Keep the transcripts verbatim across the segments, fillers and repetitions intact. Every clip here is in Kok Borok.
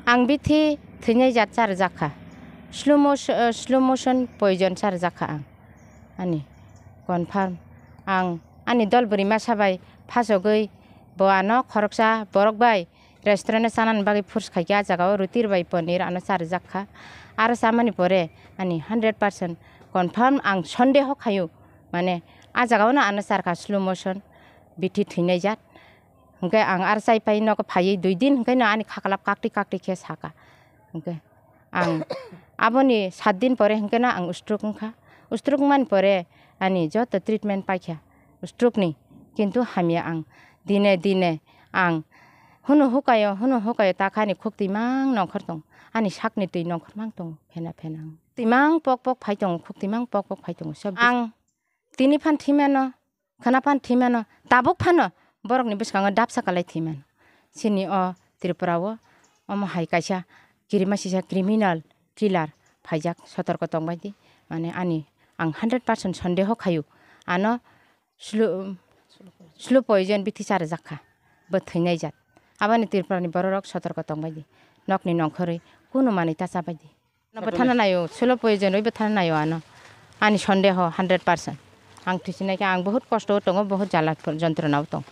Ang bithi thwinai jat charwjak kha. Slow motion, eh, slow motion poison charwjak kha ang. Ani confirm. Ang ani dol bwrwi masa bai phasogwi bo ano khoroksa borok bai restaurant o chanani bagwi force khaikha, ah jagao ruti bai ponir ano charwjak kha. Aro chamani pore ani hundred percent confirm ang sondeho khaio, mane ah jagao no ano charkha slow motion, bithi thwinai jat. Hwnkhe ang aro chai pai nogo phaiwi dui din hwnkhe no ani khaklap kakti kakti khe saka. Hwnkhe ang aboni saat din pore hwnkhe no ang stroke wngkha. Stroke wngmani pore ani joto treatment paikha stroke ni, kintu hamya ang. Dine dine ang hunu hukayo, hunu hukayo, ta khe ani khuk twi mang nongkhor tong, ani sakni twi nongkhor mang tong, phena phena ang. Twi mang pok pok phai tongo, khuk twi mang pok pok phai tongo. Sob ang tini phan thwi mano, khwna phan thwi mano, tabuk phano borokni bwskango dapsa kalai thwi mano. Chini o Tripura o omo hai kaisa kirima sisa criminal killer phaijak, sotorko tongbai di. Mane ani ang hundred percent sondeho khaio, ano slow, slow poison bithi charwjak kha, bo thwinai jat. Aboni Tripura ni bororok sotorko tongbai di, nokni nongkhorwi kunu manwi ta chabai di. Ano bwthana naio, slow poison oi bwthana naio ano. Ani sondeho hundred percent. Ang thwisinai khe ang bahut kosto o tongo, bahut jala jontronao tongo.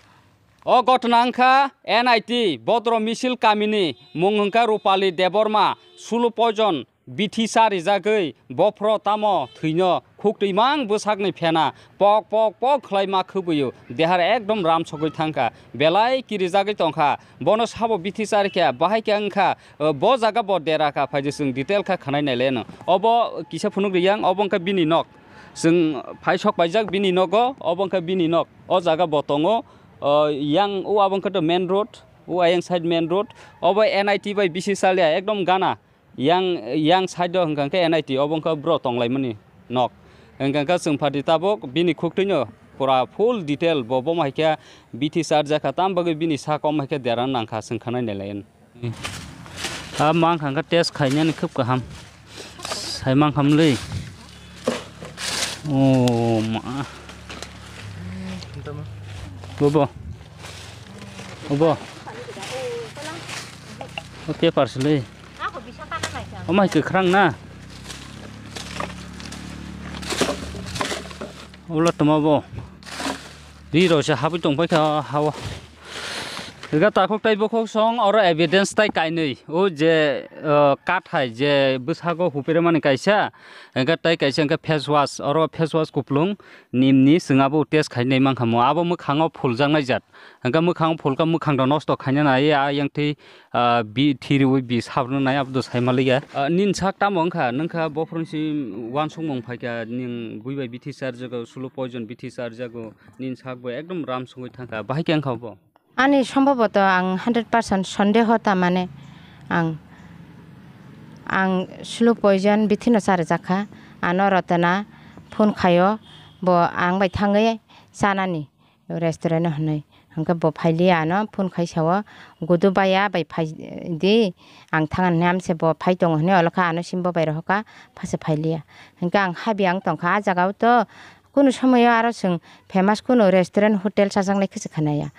O ghotona wngkha N I T Bodro Misil kamini, mung wngkha Rupali Debbarma, slow poison bithi cha rijagwi bophro tamo thwino, khuk twi mang bwsakni phena pok pok pok khlai ma khwbwio, dehar ekdom ram sogwi thangkha, belai kirijagwi tongkha. Bono sabo bithi cha rikha, bahai khe wngkha, o, bo jaga bo dera kha, phaidi chwng detail kha khwnai nai le no. Obo kisa phunuk riyang, obo wngkha bini nok. Chwng phai sok paijak bini nogo, obo wngkha bini nok. O jaga bo tongo, o, yang o abo wngkha to main road, o ayang side main road. Obo N I T bai bisi chalia, ekdom gana. Yang, yang side o hwnkha khe N I T, obo wngkha bro tonglaimani nok. Hwnkha khe chwng phaidi tabuk bini khuk twino pura full detail bo, bomo hai khe bithi cha rwjak kha, tam bagwi bini sak om hai khe dera nang kha, chwng khwnai nai lai. A mang kha khe test khainani khub kaham. Sai mang khamli. O ma. Bobo. Bobo. O paper sili. Omo hai kwkhwrang na? Ulo toma bo. Ri rok se habwi tong paikha ha o. Ega takhuk tai bukhuk song oro evidence tai kainwi. O je, uh, kathai je bwsago hupirmani kaisa, ega tai kaisa ega face wash, oro face wash kuplung nimni chwng abo test khainai mankha mo. Abo mwkhango phuljaknai jat. Hwnkhe mwkhang phulkha, mwkhang rok nosto khaina nai, a yang twi, ah, bi thiriwi bi sabrwno nai, abo do sai maliya. Ah, nini sak tamo wngkha, nungkha bophorong si uansukmung phaikha, ning bui bai bithi charjago, slow poison bithi charjago, nini sak bo ekdom ram songwi thangkha, bahai khe wngkha bo? Ani sombhoboto ang hundred percent sondeho, tamane ang, ang slow poison bithino charjakha, ano Rotona phone khaio, bo ang bai thangwi chanani. Restaurant o hwnwi. Hwnkhe bo phailiya ano phone khai sao, "Gudu baya bai phai di, ang thang," hwnwi amse bo phai tongo hwnwi, olo khe ano sim bo bai rohorkha, phase phailiya. Hwnkhe ang habi ang tongkha, ah jagao to kunu somoyo aro chwng famous kunu restaurant hotel chajaknai khe se khwnaya.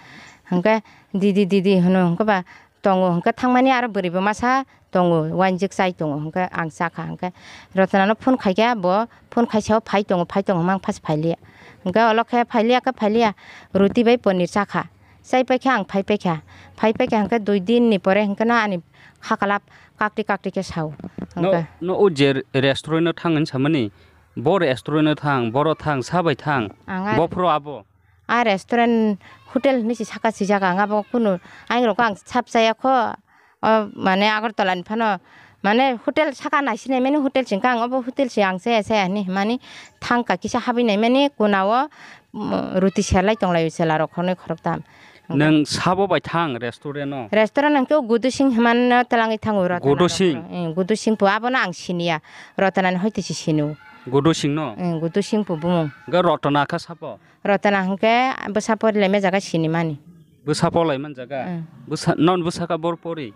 Hwnkhe didi didi hwno, hwnkhe ba tongo, hwnkhe thangmani aro bwrwi bo masa tongo, uanjik chai tongo, hwnkhe ang chakha, hwnkhe Rotona no phone khaikha, bo phone khaisa o phai tongo, phai tongo hwnma ang phas phailiya, hwnkhe olo khe phailiya khe phailiya, ruti bai ponir chakha, chai paikha ang phai paikha, phai paikha hwnkhe dui din ni pore hwnkhe no ani khakalap kakti kakti khe sao, no, hwnkhe. No, o je restaurant no thang hinwi samani, bo restaurant no thang, boro thang, sa bai thang, ang a bophuru abo. A restaurant, hotel hinwi se saka sijak ang, abo kunu ayang rok ang sap chaya kho. O mane Agartala ni phano mane hotel saka naisinai mani hotel singkha ang, obo hotel se ang chaya chaya hinwi hwnmani thangkha kisa habwi nai mani kona o, mm, ruti serlai tonglaio chwla rok khoroknwi khoroktham. Nwng sabo bai thang restaurant o? Restaurant hwnkhe o Gudu Singh hwnmano twlangwi thango Rotana Gudu rok. Singh? Eng, Gudu Singh po abono ang siniya, Rotana ni hoite se sino. Gudu Singh no? Eng, Gudu Singh po bumung. Hwnkhe Rotona kha sabo? Rotana hwnkhe bwsa pori lai manjaga sinimani. Bwsa pori lai manjaga? Mm. Bwsa, non bwsa ka bor pori?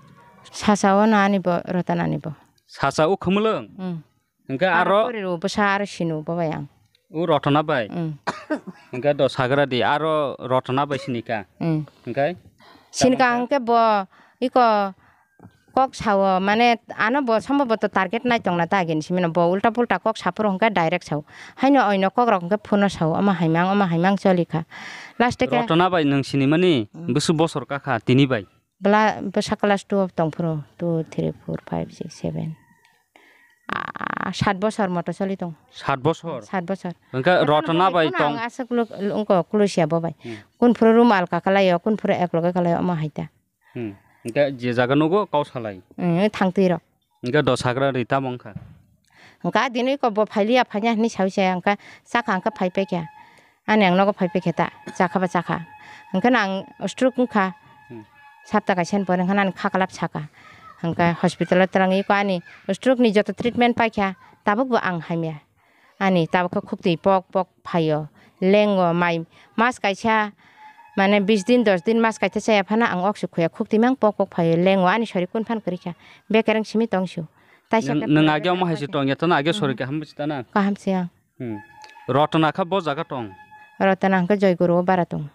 Sacha o no ani bo, Rotana ni bo. Sacha o khumulwng? Mm. Hwnkhe aro aro? Pori ro bwsa aro sinu bo bai ang. O Rotana bai? Mm. Hwnkhe do sagra di, aro Rotana bai sinika? Mm. Hwnkhe? Sinika hwnkhe bo iko Kok sao, mane ano bo somboboto target nai tongna ta agini simino, bo ulta pulta kok saphuru hwnkhe direct sao. Haino oino kokrok hwnkhe phuno sao, omo haimang, omo haimang choli kha. Last khe Rotona bai nwng sinimani Hmm. bwswk bosor kakha tini bai? Bwla bwsa class two o tongphuru, two, three, four, five, six, seven. Ah, sat bosor moto choli tong. Sat bosor? Sat bosor. Hwnkhe Rotona Rotona bai bai phano tong. Ang aswk luk-, wngko Kulusia bo bai. Hmm. Kunphuru room alka kalaio, kunphuru ekloge kalaio, omo hai ta. Hmm. Hwnkhe je jaga nugo kok salai. Hmm, thangtwi rok. Hwnkhe do sagra ri tamo wngkha? Hwnkhe a dino iko bo phailiya, phaiya hinwi sawi se, hwnkhe chakha hwnkhe phai paikha. Ani ang nogo phai paikha ta, chakha ba chakha. Hwnkhe no ang stroke wngkha. Hmm. Sapta kaisa ni pore hwnkhe ani kha kwlap saka. Hwnkhe hospital o twlang iko ani stroke ni joto treatment paikha, tabuk bo ang hamya. Ani tabuk khe khuktwi pok pok phaio, lengo mai mas kaisa, mane bis din, dos din, mas kaisa chaya phano ang oksi khuya, khuktwi mang pok pok phaio, lengo ani sori kun phan kwrwi kha, bekereng simi tong sio. Taisa Nwng khe nwng pore age omo hai se tong ya, tono age Hmm. sori kaham se tana. Kaham se ang. Hmm. Rotona kha bo jaga tong? Rotona hwnkhe Joyguru o bara tong.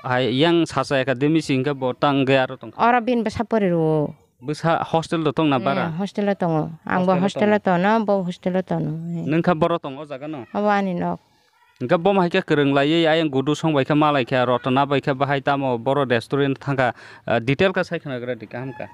Hai yang Sacha Academy si hwnkhe bo tang ge aro tong kha? Oro bini bwsa pori rwo. Bwsa hostel do tong na bara? Eh, hostel o tongo. Ang bo Hostel o hostel o tongo. Tono, bo hostel o tono. Eh. Nwng kha boro tong o jaga no? Abo ani nok. Hwnkhe bo hai khe kwrwng laiwi ayang gudu song bai khe malai khe Rotona bai khe bahai tamo boro restaurant thangkha, ah, detail khe sai khna gra di kaham kha.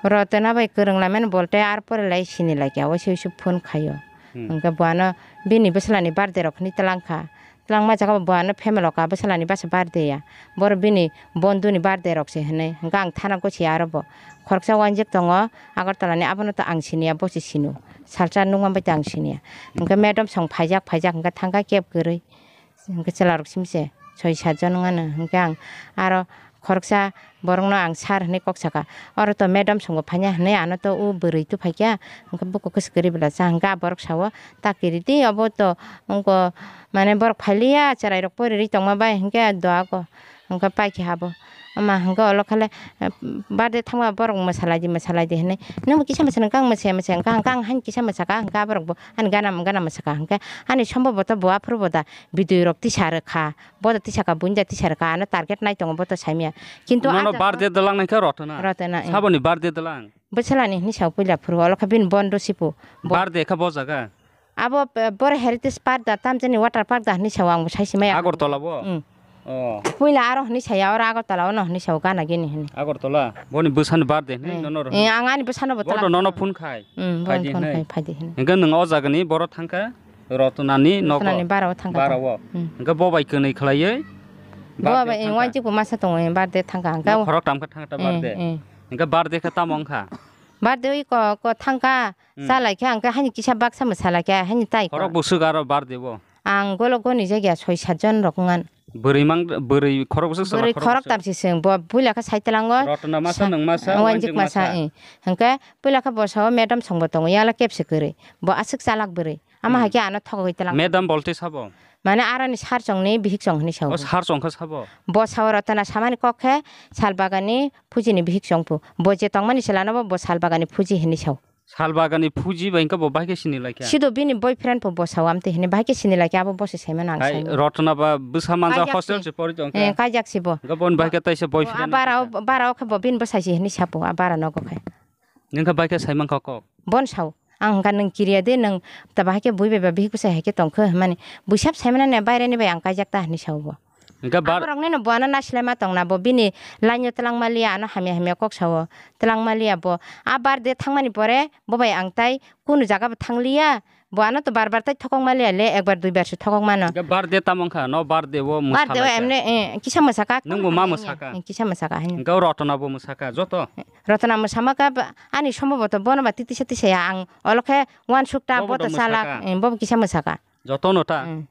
Rotona bai kwrwng lai mani bolte ar pore lai sini lai khe, oise oise phone khaio. Hmm. Hwnkhe bo ano bini bwsla ni birthday rok hwnwi twlang kha. Twlangma jaga bo ano family o ka bwsala ni basa birthday ya. Boro bini bondhu ni birthday rok se hinwi. Hwnkhe ang thana gosi aro bo. Khoroksa wanjik tongo Agartala ni, abono to ang siniya, bo se sino. Salsa nukma bai to ang siniya. Hwnkhe madam song phaijak, phaijak hwnkhe thangkha cab kwrwi. Hwnkhe chwla rok simi se soi sat jon wngano. Hwnkhe ang aro khoroksa borokno ang sir hinwi kok saka. Oro to madam songo phaina hinwi ano to o bwrwi tubuphaikha. Hwnkhe bukhuk khe swkirwi bwla cha hwnkhe a borok sao, "Ta kiridi obo to wngkha, mane borok phailiya, chwrairok porirwi tongma bai," hwnkhe doago. Hwnkhe paikhe abo. Ama hwnkhe olo khale, eh, birthday thangma borok mwsalaidi, mwsalaidi hinwi. "Nwngbo kisa mwsa nang kang mwsaya, mwsaya," hwnkhe ang haino kisa mwsaka, hwnkhe a borokbo ani gana, gana mwsaka. Hwnkhe ani somboboto bo aphuru bo da bidui rok tisa rwkha. Bo da tisa kha, buini da tisa rwkha, ano target nai tongo, bo to saimaya. Kintu Nono ah jaga birthday dalang nai khe Rotona? Rotona, eh. Saboni birthday dalang? Bwswlani hinwi sao puila phuru, olo kha bini bondo sipu. Bo Birthday kha bo jaga? Abo, eh, boro Heritage Park da, tamjani water park da hinwi sao, ang bo sai simaya. Agartala bo? Mm. Oh. Puila aro hinwi saya, oro Agartala ono hinwi sao, gana gini hinwi. Agartala? Boni bwsani birthday hinwi Mm. nono ro Eh, hinwi? ang ani bwsano bo Bodo tala nono kha. phone khai? Mm, Phaidi bono phone hinwi? khai, phaidi hinwi. Hingke nwng o jagani boro thangkha? Rotnani nogo. Rotnani bara o thangkha Bara to. o. Hmm. Hingke bo bai kwnwi khlaiwi Bo birthday bai thangkha. Wainjik bo masa tongo, birthday thangkha hingke. Bo khorok tam khe thangkha ta Eh, birthday. eh. Hingke birthday khe tamo wngkha? Birthday oi ko, ko thangkha, Hmm. Chalai khe hingke haini kisa baksa mwsalai khe haini tai ko. Khorok bwswk aro birthday bo? Ang golo goni jagya soi sat jon rok wngan. Bwrwi mang, bwrwi khorok bwswk chwla Bwrwi khorok khorok bwswk. Tam si swng, bo puila khe sai tlango. Rotna masa, Sa-, nwng masa, Wainjik Wainjik masa, masa. Eh. Hingke puila khe bo sao madam songbo tongo, yala kebse kwrwi. Bo aswk chalak bwrwi. Ama Hmm. hai khe ano thogwi tlang. Madam bolte sabo? Mane aroni sar chongni bihik chong hinwi sao. O sar chong khe sabo? Bo sao Rotna samani kok khe sal bagani phujini bihik chong phu. Bo je tongmani chwlano bo, bo sal bagani phuji hinwi sao. Sal bagani phuji bai hingke bo bahai khe sini lai kha? Sido bini boyfriend pho bo sao amte hinwi bahai khe sini lai kha, abo bo se saimano ang Hai, saimano. Rotna ba bwsa manja Kaijak hostel si. Se pori tong kha? Eh, kaijak si bo. Hingke bon bahai khe taisa Bo boyfriend a bara o, wngkha. Bara o khe bo bini bwsai si hinwi sapo, a bara nogo khe. Nwng khe bahai khe saimang kha kok? Bon sao. Ang hwnkha nwng kiriya de, nwng ta bahai khe bui bai ba bihik bwsai hai khe tong khe hwnmani. Buisap saimano ne baireni bai ang kaijak ta hinwi sao bo. Hingke bar- Aborok nino bo ano nasilai ma tongna, bo bini line o twlang maliya, ano hamya hamya kok sao. Twlang maliya bo. A birthday thangmani pore bo bai ang tai kunu jaga bo thangliya. Bo ano to bar bar tai thokok maliya le, ekbar duibar se thokok mano. Hingke birthday tamo wngkha? No birthday o Birthday o mwsalaikha? Emne, eh, kisa mwsaka, Nwng bo ma mwsaka? Eh, kisa mwsaka haino. Hingke o Rotna bo mwsaka joto? Rotna mwsama kha ba, ani sombo bo to bono ba titisa tisa ya ang olo khe uansuk ta Bobo bo to to chalak, mwsaka? Eh, bo bo kisa mwsaka. Joto no ta? Hmm.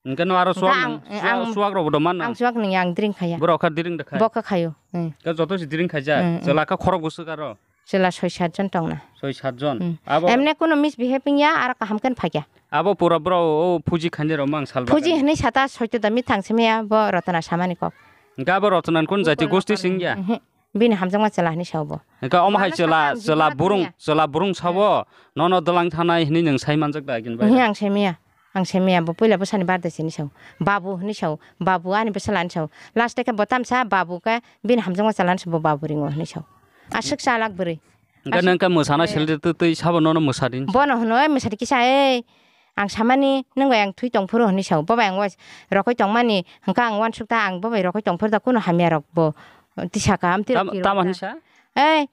Hingke no aro Hingke suak ang, nang, eh, suak, ang, suak rok bo do man ang nang? Suak nang ya, ang drink khaya. Borok kha drink de khai? Bo kha khayo, eh. Khe joto si drink khaijak? Eh, eh. Chwla kha khorok bwswk aro? Chwla soi sat jon tongna. Soi sat jon? Hmm. Abo Emne kuno misbehave wngya, aro kaham khe phaikya. Abo pura bro o phuji khainai rok mang sal Phuji bagani? Hinwi sata soito da mi thang simi ya, bo Rotna samani kok. Hingke abo Rotna ni kun jati Bo gosti Rotna singya? Mhm. Bini hamjakma chwla hinwi sao bo. Hingke omo hai Bono chwla, saka ang chwla jibra burung, thangya. Chwla burung sao bo? Nono dwlang thanai hinwi nwng sai manjak da agini bai? Mhm, ang saimaya. Ang saimaya, bo puila bwsani birthday se hinwi sao. Babu hinwi sao. Babu ani bwsala hinwi sao. Last khe bo tamsa babu khe bini hamjakma chwla hinwi sao, bo babu ringo hinwi sao. Aswk chalak bwrwi. Hwnkhe aswk, nang khe mwsana eh, selde twi twi sabo nono mwsadi hinsa. Bono hwno, "Oi mwsadi kisa, ei, ang samani nwng bai ang thwi tong phuru," hwnwi sao. Bo bai ang wais rokoi tongmani, hwnkhe ang uansuk ta, ang bo bai rokoi tong phuru da, kunu hamya rok bo tisa ka, amtwi rok tamo, tamo hinsa? Ei,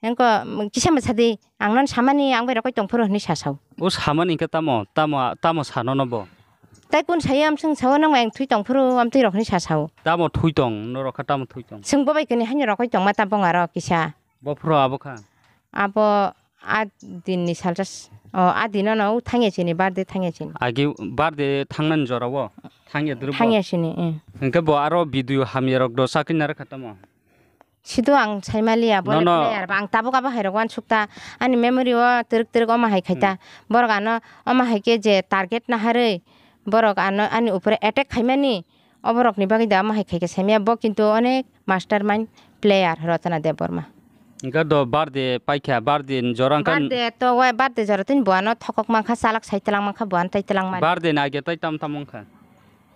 Engko, mm, kisa mwsadi, ang non samani, ang bai rokoi tong phuru hwnwi sa sao. O samani hwnkhe tamo, tamo, tamo sa nono bo? Tai kun saya, amswng sao, nang bai ang thwi tong phuru, amtwi rok hwnwi sa sao. Tamo thwi tong, norok kha tamo thwi tong? Chwng bo bai kani haino rokoi tongma ta bong aro kisa. Bo phuru abo kha? Abo a dinni salsa s-, o, a dino no thangya chini, birthday thangya chini. Agi birthday thangnani jorao? Thangya dwrwbo? Thangya chini, eh. Hwnkhe bo aro video hamya rok do chakri narwkha tamo? Sido ang saimaliya, bo le nono player ba, ang tabuk abo hai rok uansuk ta, ani memory o twrwk twrwk omo hai khai ta. Hmm. Borok ano omo hai khe je target naharwi, borok ano ani upore attack khaimani, oborok ni bagwi da omo hai khai khe saimaya, bo kintu onek mastermind player Rotana Debbarma. Hwnkhe do birthday paikha, birthday ni jora hwnkhe birthday to wai, birthday jora tini bo ano thokok mankha, chalak sai twlang mankha, bo ano tai twlang mani. Birthday ni age tai tam tam wngkha?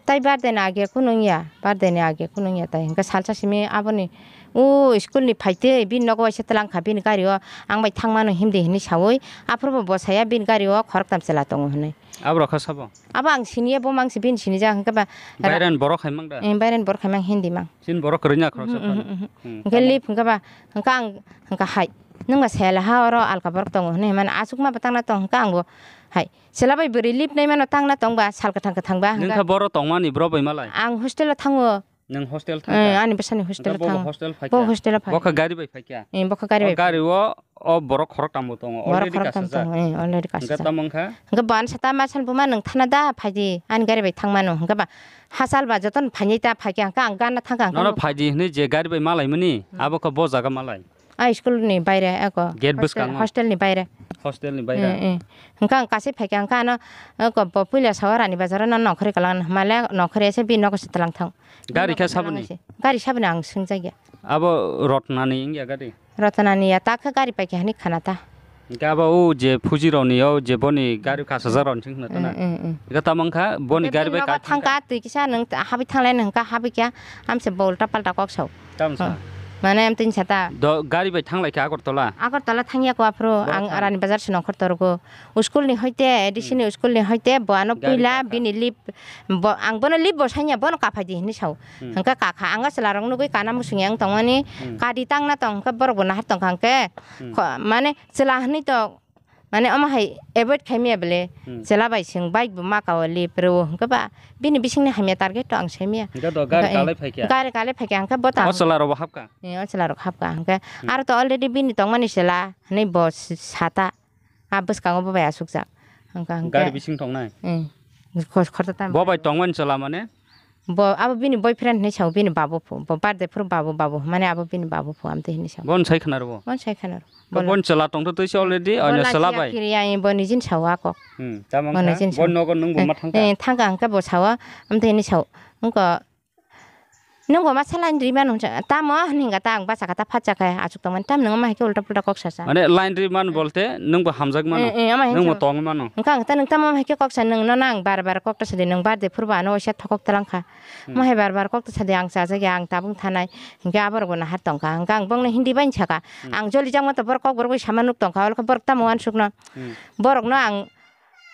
Tai birthday ni age kunu wngya, birthday ni age kunu wngya tai. Hwnkhe salsa simi aboni, o school ni phaitwi bini nogo waisa twlang kha, bini gari o ang bai thangmano himdi hinwi saui, aphuru bo bwsaya bini gari o khoroktham chwla tongo hinwi. Aborok kha sabo? Abo ang siniya, bo mang si bini sinijak, hwnkhe ba ra- Bairan borok hai mang da? Eh, bairan borok hai mang, Hindi mang. Chini borok kwrwini akhorok sa phano. Mhm, mhm, mhm. Hmm, hwnkhe tamo? Lip hwnkhe ba, hwnkhe ang, hwnkhe hai. Nwng ba sela ha oro alka borok tongo hinwi himani, aswk ma ba tangna tong, hwnkhe ang bo hai. Chwla bai bwrwi lip nai mano tangna tong ba, sal kwthang kwthang ba, hwnkhe. Nwng kha boro tongmani bro bai malai? Ang hostel o thango. Nwng hostel thang kha? Eh, ani bwsani hostel o thango. Hwnkhe bo bo hostel phai kha? Bo hostel o phai. Bo kha gari bai phai kha? Eh, bo kha gari bai phai kha. O gari o, o borok khoroktham bo tongo, borok already khoroktham kasajak. Tongo, eh, already kasajak. Hwnkhe tamo wngkha? Hwnkhe bo ano sa ta, "Ma sal buma nwng thana da, phaidi, ani gari bai thangmano." Hwnkhe ba, "Hachal ba jotono phainai ta, phaikhe hwnkhe ang gana thangkha," hwnkhe. Nono phaidi hinwi je gari bai malaimani, hmm, abo khe bo jaga malai? A school ni baire eko. Gate bwskango? Hostel, hostel ni baire. Hostel ni baire? Eh, eh. Hwnkhe ang kasai phaikha, hwnkhe ano, eko bo puila sao Rani Bazar o no nongkhorwi kwlangno, hwnmale nongkhorwi se bini nogo se twlang thang. Gari khe saboni? Gari saboni ang swngjakya. Abo Rotnani wngya gari? Rotnani ya, ta khe gari paikha hinwi khana ta. Hwnkhe abo o je Fuji rokni o je boni gari kasajak rokni swngna tona. Mm, mm, mm. Hwnkhe tamo wngkha boni gari bai nogo kha thangkha, twi kisa nwng habwi thanglai nwng kha habwi kha, amse bo ulta palta kok sao. Tamo sa? Oh. Mane amtwi sa ta. Do gari bai thanglai kha Agartala? Agartala thangya ko aphuru, ang Rani Bazar se nongkhor torgo. School ni hoite, A D C ni school ni hoite, bo ano puila bini lip, bo, ang bono lip bo sanya, bono kaphai di hinwi sao. Hmm. Hwnkhe kakha, ang o chwla rok nugwi kana musung yang tongmani, hmm, kadi tangna tong, hwnkhe borok bo nahar tongkha hwnkhe, hmm, kho-, mane chwla hinwi to, mane omo hai avoid khaimya bele, hmm, chwla bai chwng bike bo maka o lip rw, hwnkhe ba bini bisingni hamya target to ang saimya. Hwnkhe do gari kalai phaikha? Gari kalai phaikha, hwnkhe bo ta. O chwla rok bo hapkha? Eh, o chwla rok hapkha, hwnkhe, hmm, aro to already bini tongmani chwla hinwi bo s-, sata. A bwskango bo bai asukjak. Hwnkha hwnkhe. Gari bising tongnai? Eh. Khor-, khorta tam. Bo bai tongmani chwla mane? Bo, abo bini boyfriend hinwi sao, bini babu phu. Bo birthday phuru babu, babu, mane abo bini babu phu, amtwi hinwi sao. Bon sai khna rw? Bon sai khna rw. Bo bon chwla tongtho twi se already, bo ani chwla bai. Kiriya, bo nijin sao a kok. Hmm, tamo wngkha? Bo nijin sao. Bo nogo nwng bo ma thangkha? Eh, thangkha hwnkhe bo sao, amtwi hinwi sao. Wngkha, Nwng bo ma salai rwi mano hwnsa, tamo hwnwi hwnkha ta ang bacha kha ta phatsa khe achuk tongmani, tam nwng ma hai khe ulta pulta kok sasa. Mane line rwi mano bolte nwng bo hamjak mano. Eh, eh, ama nwng bo hinsa tong mano. Hwnkha hwnkha ta nwng tamo ma hai khe kok sa, nwng nono ang bar bar kok ta sadi, nwng birthday phuru bo ano waisa thokok twlang kha. Hmm. Ma hai bar bar kok ta sadi ang chajak ya, ang tabuk thanai. Hwnkhe aborok bo nahar tong kha. Hwnkha ang bongno Hindi bai saka. Hmm. Ang joli jak ma to borok kok borok bai sama nuk tong kha, olo khe borok tamo uansuk no. Hmm. Borok no ang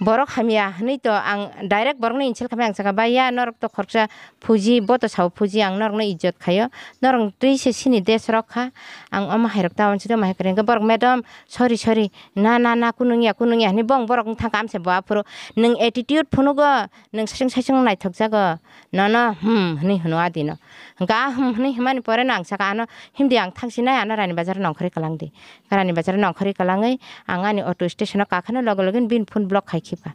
Borok hamya hwnwi to ang direct borokno insult khamwi ang sakha, "Baiya, norok to khoroksa phuji, bo to sao phuji, ang norokno ijot khaio, norok twi se chini desh rok kha, ang omo hairok ta uansukya omo hai kwrwi." Hwnkhe borok, "Madam, sorry, sorry, na, na, na, kunungya, kunungya," hwnwi bong borok wng thangkha, amse bo aphuru nwng attitude phunugo, nwng saichung saichung naithokjago. Nono, hmm, hwnwi hwno adino. Hwnkhe a hmm hwnwi hwnmani pore no ang sakha, ano himdi ang thangsinai, ano Rani Bazar nongkhorwi kwlangdi. Rani Bazar nongkhorwi kwlangwi ang ani auto station o kakhano loge loge bini phone block khai khibkha.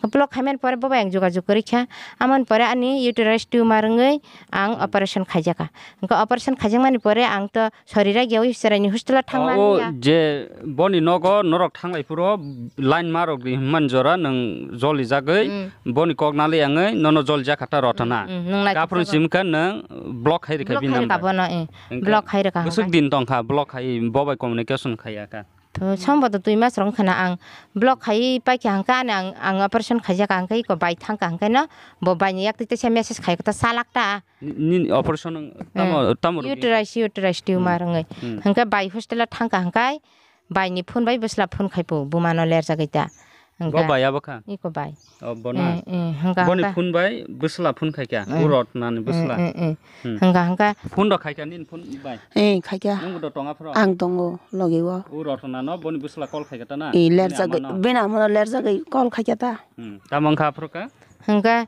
Block khaimani pore bo bai ang jogajog kwrwi kha. Amoni pore ani uterus tumor wngwi ang operation khaijakha. Hwnkhe operation khaijakmani pore ang to Sori ragyawi chwraini hostel o thang mani ya. O je boni nogo norok thanglai phuru line ma rok di hwnmani jora nwng joli jagwi, mm, boni kok nali yangwi nono joli jakha ta rotana. Mm, mm, nwng naithok jago. Gaphuru simi kha nwng block khai rikha bini number. Block khai rikha bono, eh. Hwnkhe block khai rikha bwswk hwnkhe din tongkha block khai bo bai communication khaiya kha. To sombo to dui mas rok wngkha na ang block khai paikha hwnkhe ani ang, ang operation khaijak hwnkhe iko bai thangkha hwnkhe no bo bai ni yak twi teisa message khai khe ta salak ta. Ni, ni operation wng-, tamo, hmm, tamo rwgwi? Uterus, uterus tumor wngwi. Hmm. Hwnkhe bai hostel o thangkha hwnkhe bai ni phone bai bwsla phone khai po buma no lerjagwi ta. Bo hwnkhe bai abo kha? Iko bai. Oh, bona. Eh, eh, hwnkha, boni hwnkha. Phone bai bwsla phone khaikha. Eh. O Rotna ni bwsla. Eh, eh, eh. Hmm. Hwnkha, hwnkha. Phone rok khaikha nini phone bai? Eh, khaikha. Nwng bo do tonga phoro? Ang tongo, logi o. O Rotna no boni bwsla call khaikha ta na? Eh, bini lerjagwi, ama no? Bini ama no lerjagwi call khaikha ta. Hmm. Tamo wngkha aphuru kha? Hwnkha,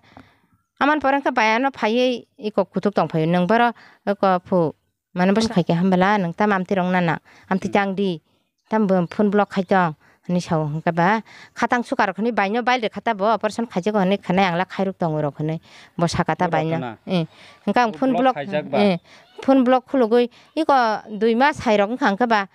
aman pore wngkha bai ano phaiwi iko kuthuk tong phaiwi. Nwng boro iko phu. Mane bwswk khai khe hambala nwng tamo amtwi rok nana, amtwi tang di, tamo bo phone block khai tong, hwnwi sao. Hwnkhe ba khatang sukarok hwnwi baino bail rwkha ta bo operation khaijago hwnwi khwnai ang la khairok tongo rok hwnwi bo saka ta baino. Eh, hwnkhe ang phone block, eh, phone block khulugwi iko dui mas hai rok wngkha hwnkhe ba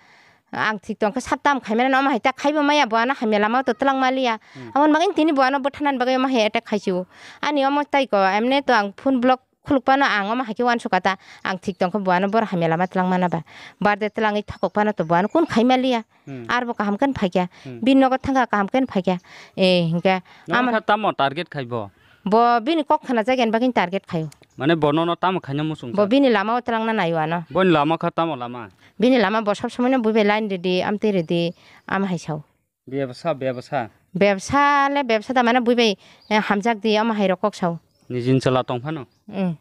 ang thik tongkhe sab tam khaimani omo hai ta khaibo maya bo ano hamya lama o to twlang maliya. Aboni bagwi tini bo ano bwthanani bagwi omo hai attack khaisio. Ani omo tai ko emne to ang phone block khulukpano ang omo hai khe uansukha ta, ang thik tongkhe bo ano boro hamya lama twlang mana ba, birthday twlangwi thokok phano to bo ano kun khai maliya. Hmm. Arbo kaham khe phaikya, hmm, bini nogo thangkha kaham khe phaikya. Eh, hinkhe. Nono ama kha tamo target khai bo? Bo bini kok khna jagani bagwi target khaio. Mane bo nono tamo khaina muchung? Bo bini lama o twlangna naio ano. Boni lama kha tamo lama? Bini lama bo sob somoi no bui bai line ridi, amtwi ridi, ama hai sao. Bebsa, bebsa. Bebsa le bebsa da mane bui bai, eh, hamjak di, omo hai rok kok sao. Nijin chwla tong phano? Mm.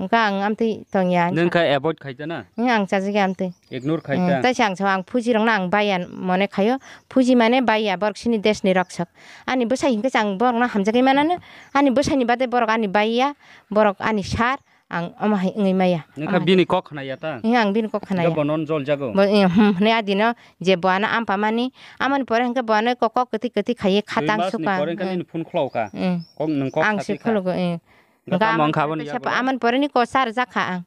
Hwnkha ang amtwi tong ya. Nwng kha avoid khai ta na? Mm, ang chajak ya amtwi. Ignore khai ta? Mm, tai se ang sao, ang phuji rok no ang bai ya mone khaio. Phuji mane bai ya, borok sini desh ni rok sak. Ani bwsai hinkhe se ang borok no hamjagwi manano. Ani bwsai ni bade borok ani bai ya, borok ani sar. Ang omo hai wngwi maya. Nokha bini kok khna ya ta? Ang bini kok khna ya. Bo non jol jago. Bo, eh, hmm, hwnwi adino je bo ano ampa mani, amoni pore hwnkhe bo ano kok, kok kwtwi kwtwi khaiwi khatang suka. Dui mas ni pore hwnkhe nini phone khwlao kha. Hmm. Kok nwng kok ang se khati kha. Khwlogo, eh. Hwnkha amoni pore ni ko sar jak kha ang.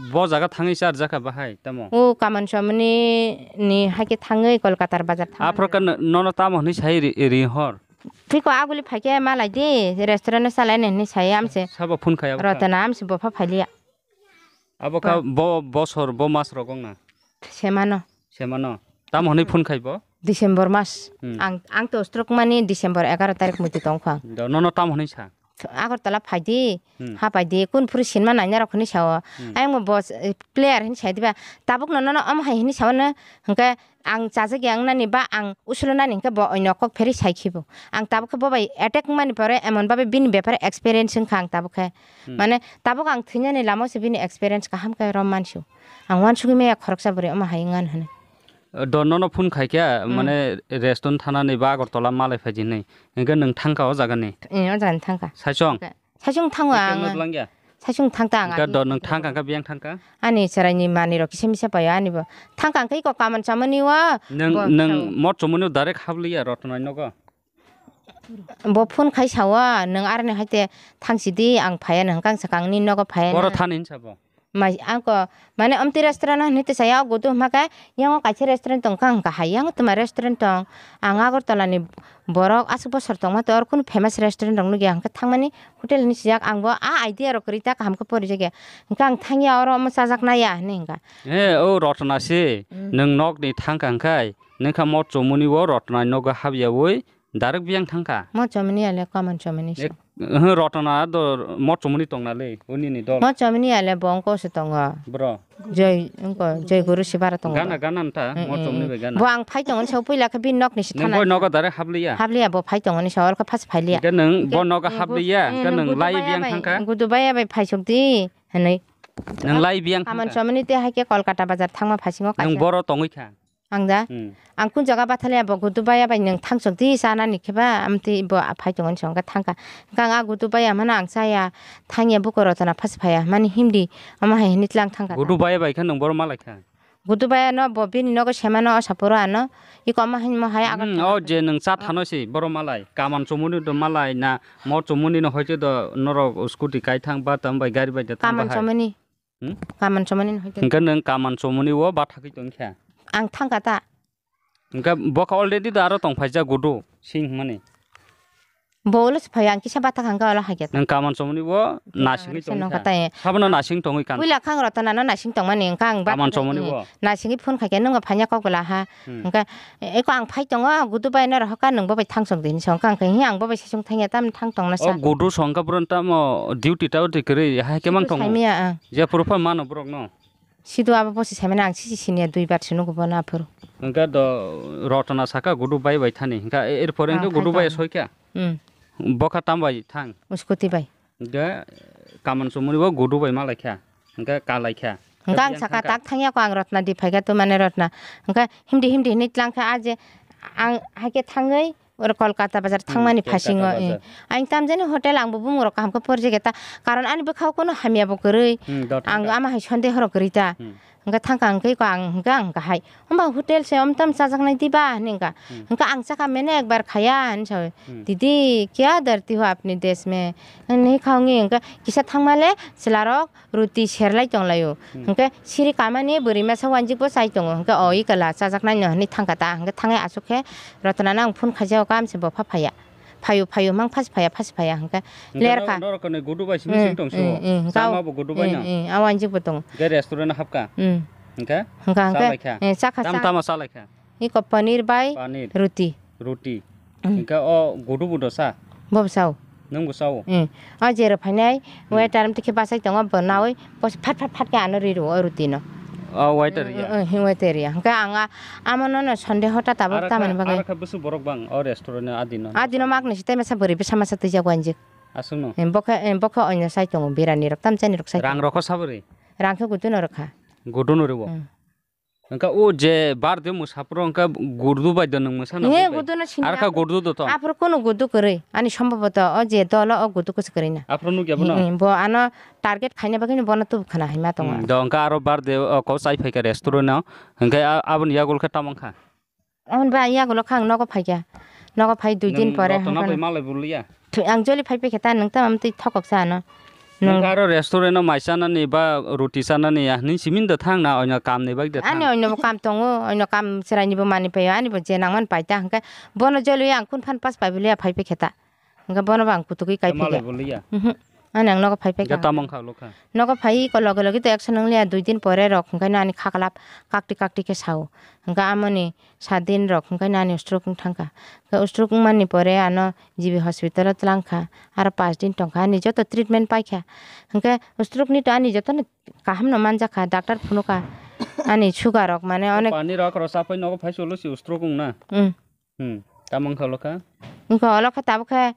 Bo jaga thangwi sar jak kha bahai tamo? O Kaman Somani ni haikhe thangwi Kolkata bazar thang. Aphro khe nono tamo hwnwi sai ri, ri hor? Tiko aguli phaikhe malai di, restaurant o salai nini sai amse. Sabo phone khai abo kha? Rotana amse bopha phailia. Abo kha bo bosor, bo mas rok wngna? Semano. Semano. Tamo hwnwi phone khai bo? December mas. Hmm. Ang, ang to stroke mani December egaroh tarik muitu tong kha. Do, nono tamo hwnwi sa? Agartala phaidi, hmm, ha phaidi, kun phuru sinma naina rok hwnwi sao. Hmm. Ayang bo, eh, player hwnwi sai diba. Tabuk no nono omo hai hwnwi sao no, hwnkhe ang chajak ya wngnani ba ang usulo nani hwnkhe bo oino kok pheri sai khibo. Ang tabuk khe bo bai attack wngmani pore emon babe bini bepar experience wngkha ang tabuk khe. Hmm. Mane tabuk ang thwinani lama se bini experience kaham khe rom mansio. Ang uansugwi maya khoroksa bwrwi omo hai wngmani hwnwi. Do nono phone khai khe, hmm, mane restaurant thanani ba Agartala malai phai di hinwi. Hwnkhe nwng thangkha o jaga ni? Eh, o jaga ni thangkha. Saichung? Saichung thango ang. Saichung thangta ang. Hwnkhe do nwng thangkha khe biyang thangkha? Ani chwraini manwi rok kisa misa paio ani bo. Thangkha hwnkhe iko kaman chamani o. Nwng, nwng mot chumani o direct habliya Rotnani nogo? Bo phone khai sao, nwng aroni hai te thangsi di, ang phaiya, nwng kang sakang ni nogo phaiya. Boro thani hinsa bo? Mai, ang ko, mane, omti restaurant hinwi tisaya, o gudu hwnkha khe, yang o kaisa restaurant tong kha, hwnkha hai, yang o twma restaurant tong. Ang Agartala ni borok aswk bosor tongma tor, kunu famous restaurant rok nukya, hwnkhe thangmani hotel hinwi sijak, ang bo a idea rok kwrwi ta kaham khe porijakya. Hwnkhe ang thangya oro omo chajak naiya hinwi hwnkha. He, o Rotna se, hmm, nwng nok ni thangkha hwnkhe, nwng kha mot chumani o Rotna ni nogo hapyawi, direct biyang thangkha. Mo chomani ya le, kaman chomani se. Ek, eh, Rotna do mo chomani tongna le, uni ni dol. Mo chomani ya le, bo ongko se tongo. Bro. Joy, ongko, Joy Guru Sibara tongo. Gana, gana nta, eh, mo chomani be gana. Bo ang phai tongo ni sao puila khe bini nok ni se thana. Bo nogo direct habliya? Habliya, bo phai tongo ni sao, alka phas phailiya. Ke nang bo nogo habliya, ke nang lai biyang thangkha? Gudu baya bai phai sok di, hinwi. Nang lai biyang thangkha? Kaman chomani te hai khe Kolkata bazar thangma phasingo kaisa. Nang boro tongwi kha? Ang da? Hmm. Ang kun jaga bathaliya bo gudu baya bai nwng thangsok di chanani khe ba, amtwi bo phai tongo ni songkha thangkha. Hwnkhe ang a gudu baya mano ang chaya, thangya buko Rotna phas phaiya, mani himdi, omo hai hinwi tlang thangkha. Gudu baya bai khe nwng boro malai kha? Gudu baya no bo bini nogo semano o saporo ano, iko omo hai mo hai agar. Hmm, o je nwng cha thano se boro malai, kaman chumuni do malai na, mo chumuni no hoite do norok scooty kai thang ba tam bai gari bai da thang ba hai. Kaman chumuni. Hmm? Kaman chomani no hoite. Hwnkhe nwng kaman chomani o bathagwi tongkha? Ang thangkha ta. Hwnkhe bokha already do aro tongphaijak gudu sing hwnmani. Bo ulo se phai ang kisa bata khangka ulo haikhe. Nwng kaman chomoni bo nasingwi tongkha. Sabono nasing tongwi kan. Puila khang rotona no nasing tongmani wngkha ang bata. Kaman chomoni bo. Nasingwi phone khaikhe nwng bo phaina kok bela ha. Hwnkhe eko ang phai tongo gudu bai no rohorkha nwng bo bai thangsok di hinwi songkha ang khe hi ang bo bai sesong thangya tam thang tongna sa. O gudu songkha bro tamo duty ta uti kwrwi haikhe mang tongo. Saimaya ang. Je phuru pha mano borok no. Sidu abo bosi saimani ang sisi siniya dui bar se nugo bono aphuru. Hwnkhe do rotona saka gudu bai bai thani. Hwnkhe e-, erpore hwnkhe gudu bai soikha. Hmm. Bokha tam bai thang. Scooty bai. Hwnkhe kaman chumuni bo gudu bai malaikha. Hwnkhe kalaikha. Hwnkhe ang saka tak thangya ko ang rotna di phaikha to mane rotna. Hwnkhe himdi himdi hinwi tlangkha a je ang haikhe thangwi Oro Kolkata bazar thangmani phasingo. Ang tamjani hotel ang bo bumung rok kaham khe porjegeta. Karon ani bwkhao kono hamya bo kwrwi. Ang ama hai sondeho rok kwrwi ta. Hwnkhe thangkha hwnkhe ko ang hwnkhe ang kahai. Homba hotel se omtam chajaknai diba hinwi wngkha. Hwnkhe ang chakha mene ekbar khaya hinwi sawi. Didi kya darti ho apni desh mein? Hinwi kha wngwi hwnkhe kisa thangmale chwlarok ruti serlai tonglaio. Hwnkhe siri kamani bwrwi masa wanjikbo chai tongo. Hwnkhe o ikala chajaknaino hinwi thangkha ta. Hwnkhe thangwi aswk khe Rotnano ang phone khaijao, kamse bo pha phaiya. Phaio, phaio, mang phas phaiya, phas phaiya. Hwnkhe lerkha. Norokni gudu bai simi sing tong suo. Chama bo gudu bai no. A wanjikbo tongo. Hwnkhe restaurant hapkha. Hwnkhe? Hwnkhe, hwnkhe. Chakha, tamo chalaikha? Iko paneer bai ruti. Ruti. Hwnkhe o gudu bo dosa? Bo bwsao. Nwng bwsao? O jero phainai, waiter amtwi khe bachai tongo, bo nawi, bo phat phat phat khe ano ri rwo o ruti no. O waiter ya? Waiter ya. Hwnkhe ang amo no sondeho ta tabuk tamani bagwi. Aro khe bwswk borok bang o restaurant ni adino? Adino mak ni site masa bwrwi bwsa masa twijak wanjik. Aswk no? Bokhe, bokhe oino sai tongo, birani rok, tamchani rok sai tongo. Rang rok kho sabwrwi? Rang khe gudu no rwkha. Gudu no rwo? Hwnkhe o je birthday mwsa phuru hwnkhe gudu bai do nwng mwsa no? He, gudu no sini. Arkha gudu do to? Aphuru kunu gudu kwrwi. Ani sombhoboto o je dolo o gudu kwswk kwrwi na. Aphuru nukya bono? He, he, bo ano target khaina bagwi bono tubu khna hinma tongo. Do hwnkhe aro birthday o kok chai phaikha restaurant o. Hwnkhe aboni yagul khe tamo wngkha? Aboni ba yagulo kha ang nogo phaikha. Nogo phai dui din pore. Rotona bai malai bwrwliya? Ang joli phai paikha ta nwng tamo twi thokok sa ano. Nwng aro restaurant o mai chanani ba ruti chanani ya hinwi simi da thang na oino kam ni bagwi da thang. Ani oino bo kam tongo, oino kam chwraini bo manwi paio, ani bo je nangmani paita hwnkhe bono joli ang kun phan pas pai bwliya phai paikha ta. Hwnkhe bono bo ang kutugwi kai phaikha. Malai bwliya? Ani ang nogo phai paikha. Tamo wngkha lokha? Nogo phai ko loge loge to action wngliya, dui din pore rok hwnkhe ani khaklap kakti kakti khe sao. Hwnkhe amoni Saat din rok hwnkhe ani stroke wng thangkha. Hwnkhe stroke wngmani pore ano G B hospital o twlangkha. Aro paanch din tongkha, ani joto treatment paikha. Hwnkhe stroke ni to ani jotono kaham no manjakha, doctor phunukha. Ani sugar rok mane onek. Pani rok rw chapai nogo phai solo si stroke wngna. Hmm. Hmm. Tamo wngkha olokha? Wngkha olokha tabuk khe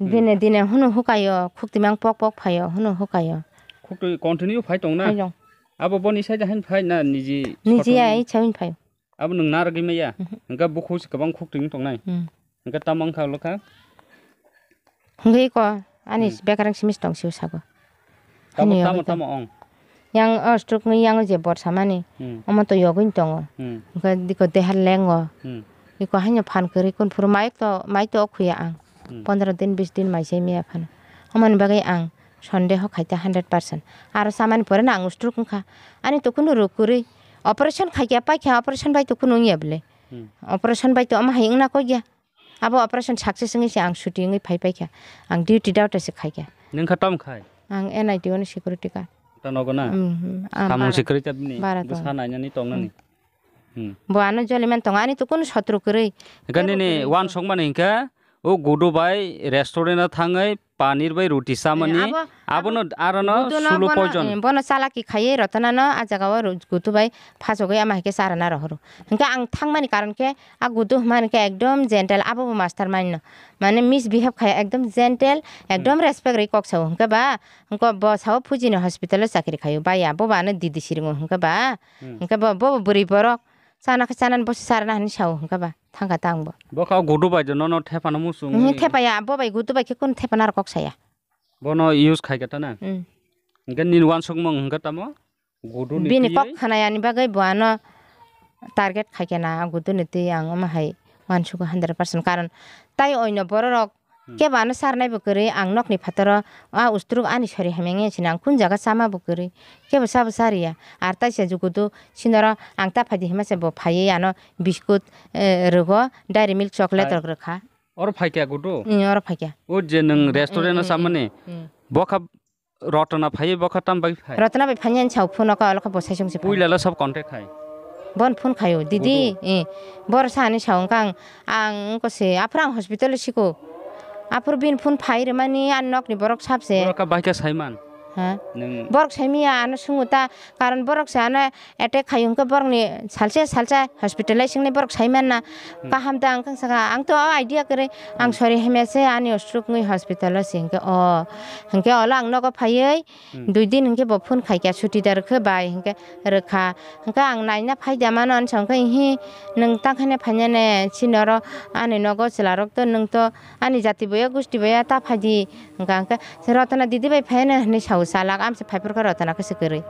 Dine dine hunu hukayo, khuktimang pok pok phaio, hunu hukayo. Khukti continue phai tong na? Phai tong. Abo boni side hain phai na niji? Niji ya, icha hin phai. Abo nwng narwgwi maya? Hwnkhe bukhuk se kwbang khukti wng tongnai? Hwnkhe tamo wngkha lokha? Hwnkhe iko ani bekarang simis tong sio sago. Tamo, tamo, tamo ong? Yang o stroke ni yang je borsa mani. Hmm. Omo to yogwin tongo. Hmm. Hwnkhe diko dehar lengo. Hmm. Iko haino phan kwrwi kun phuru mai to, mai to okhuya ang. Hmm. Pondro din, bis din mai chai miya phano. Omoni bagwi ang sondeho khaita hundred percent. Aro samani pore no ang stroke wngkha. Ani to kunu ruk kwrwi. Operation khaikya paikha, operation bai to kunu wngya bwle. Hmm. Operation bai to omo hai wngna kokya. Abo operation success wngwi se ang chuti wngwi phai paikha. Ang duty daughter se khaikha. Nwng kha tamo khai? Ang N I T O ni security guard. Ta nogo na? Hmm, hmm. Samung bara. Security bini. Bara bwsa tongo. Nainani tongnani. Hmm. Hmm. Bo ano joliman tongo. Ani to kunu sotro kwrwi. Hwnkhe nini wansukmani hwnkhe o gudu bai restaurant o thangwi Panir bai ruti chamani, eh, abo, abono abo arono guduno sulo bono, poison. Eh, bono chalaki khaiwi Rotona no a jaga o ru-, gudu bai phasogwi ama hai khe charana rohoro. Hwnkhe ang thangmani karon khe a gudu hwnmani khe ekdom gentle, abo bo master mind no. Mane misbehave khai ekdom gentle, ekdom respect rwi kok sao. Hwnkhe ba, hwnkhe bo sao Fujini hospital o chakri khaio. Baya, bo ba ano didi siringo hwnkhe ba. Hmm. Hwnkhe bo, bo bwrwi borok. Chana khe chanani bosi charana hinwi sao hwnkhe ba thangkha ta ang bo. Bo kha gudu bai de nono thepano muchung. Mhm, thepaya, bo bai gudu bai khe kunu thepana rok kok saya. Bono use khai khe ta na? Hmm. Hwnkhe nini wansukmung hwnkhe tamo? Gudu ni bini twi kok khwnayani bagwi bo ano target khai khe na, gudu ni twi ang omo hai wansugo hundred percent. Karon tai oino borok rok Hmm. Kebo ano sarnai bo kwrwi, ang nokni phataro a ustruk ani sori hamya wngya sini, ang kun jaga chama bo kwrwi, kebo sabo chariya. Ar taisa jukudu sinoro ang ta phaidi hima se bo phaiwi ano biskut, eh, rwgo, dairy milk, chocolate rok rwkha. Oro phaikya gudu? Hmm, oro phaikya. O je nwng restaurant o Hmm, hmm, chamani. Hmm. Bokha Rotna phai bokha tam bai phai? Rotna bai phai nyan chau phone ka olokha bo saisung se phai. Puila la sab contact khai. Bon phone khayo, "Didi, Gudu. Eh, bor sani saung kang, ang ko se, aphur ang hospital siko." Aphur bin phone phai remani an nok ni borok sab se. Borok ka bai ka saiman. Ha? Nung Borok saimiya ano sungu ta, karon borok se ano attack khai hwnkhe borokni salsa salsa hospitalizing ni borok saimanna. Hmm. Kaham ta ang kang saka, ang to o idea kwrwi, ang Hmm. sorry hemya se ani stroke ngwi hospital o se hwnkhe o. Hwnkhe olo ang nogo phaiwi Hmm. dui din hwnkhe bo phone khaikha, chuti dar khe bai hwnkhe rwkha. Hwnkhe ang naina phaida mano, ansa hwnkhe, "Hi, nwng tang khaina phainani chini oro ani nogo chwla rok to, nwng to ani jati boya, gusti boya, ta phaidi." Hwnkha hwnkhe se Rotna didi bai phaiyano hinwi sao, chalak amse phaiphurkha Rotna khe se kwrwi.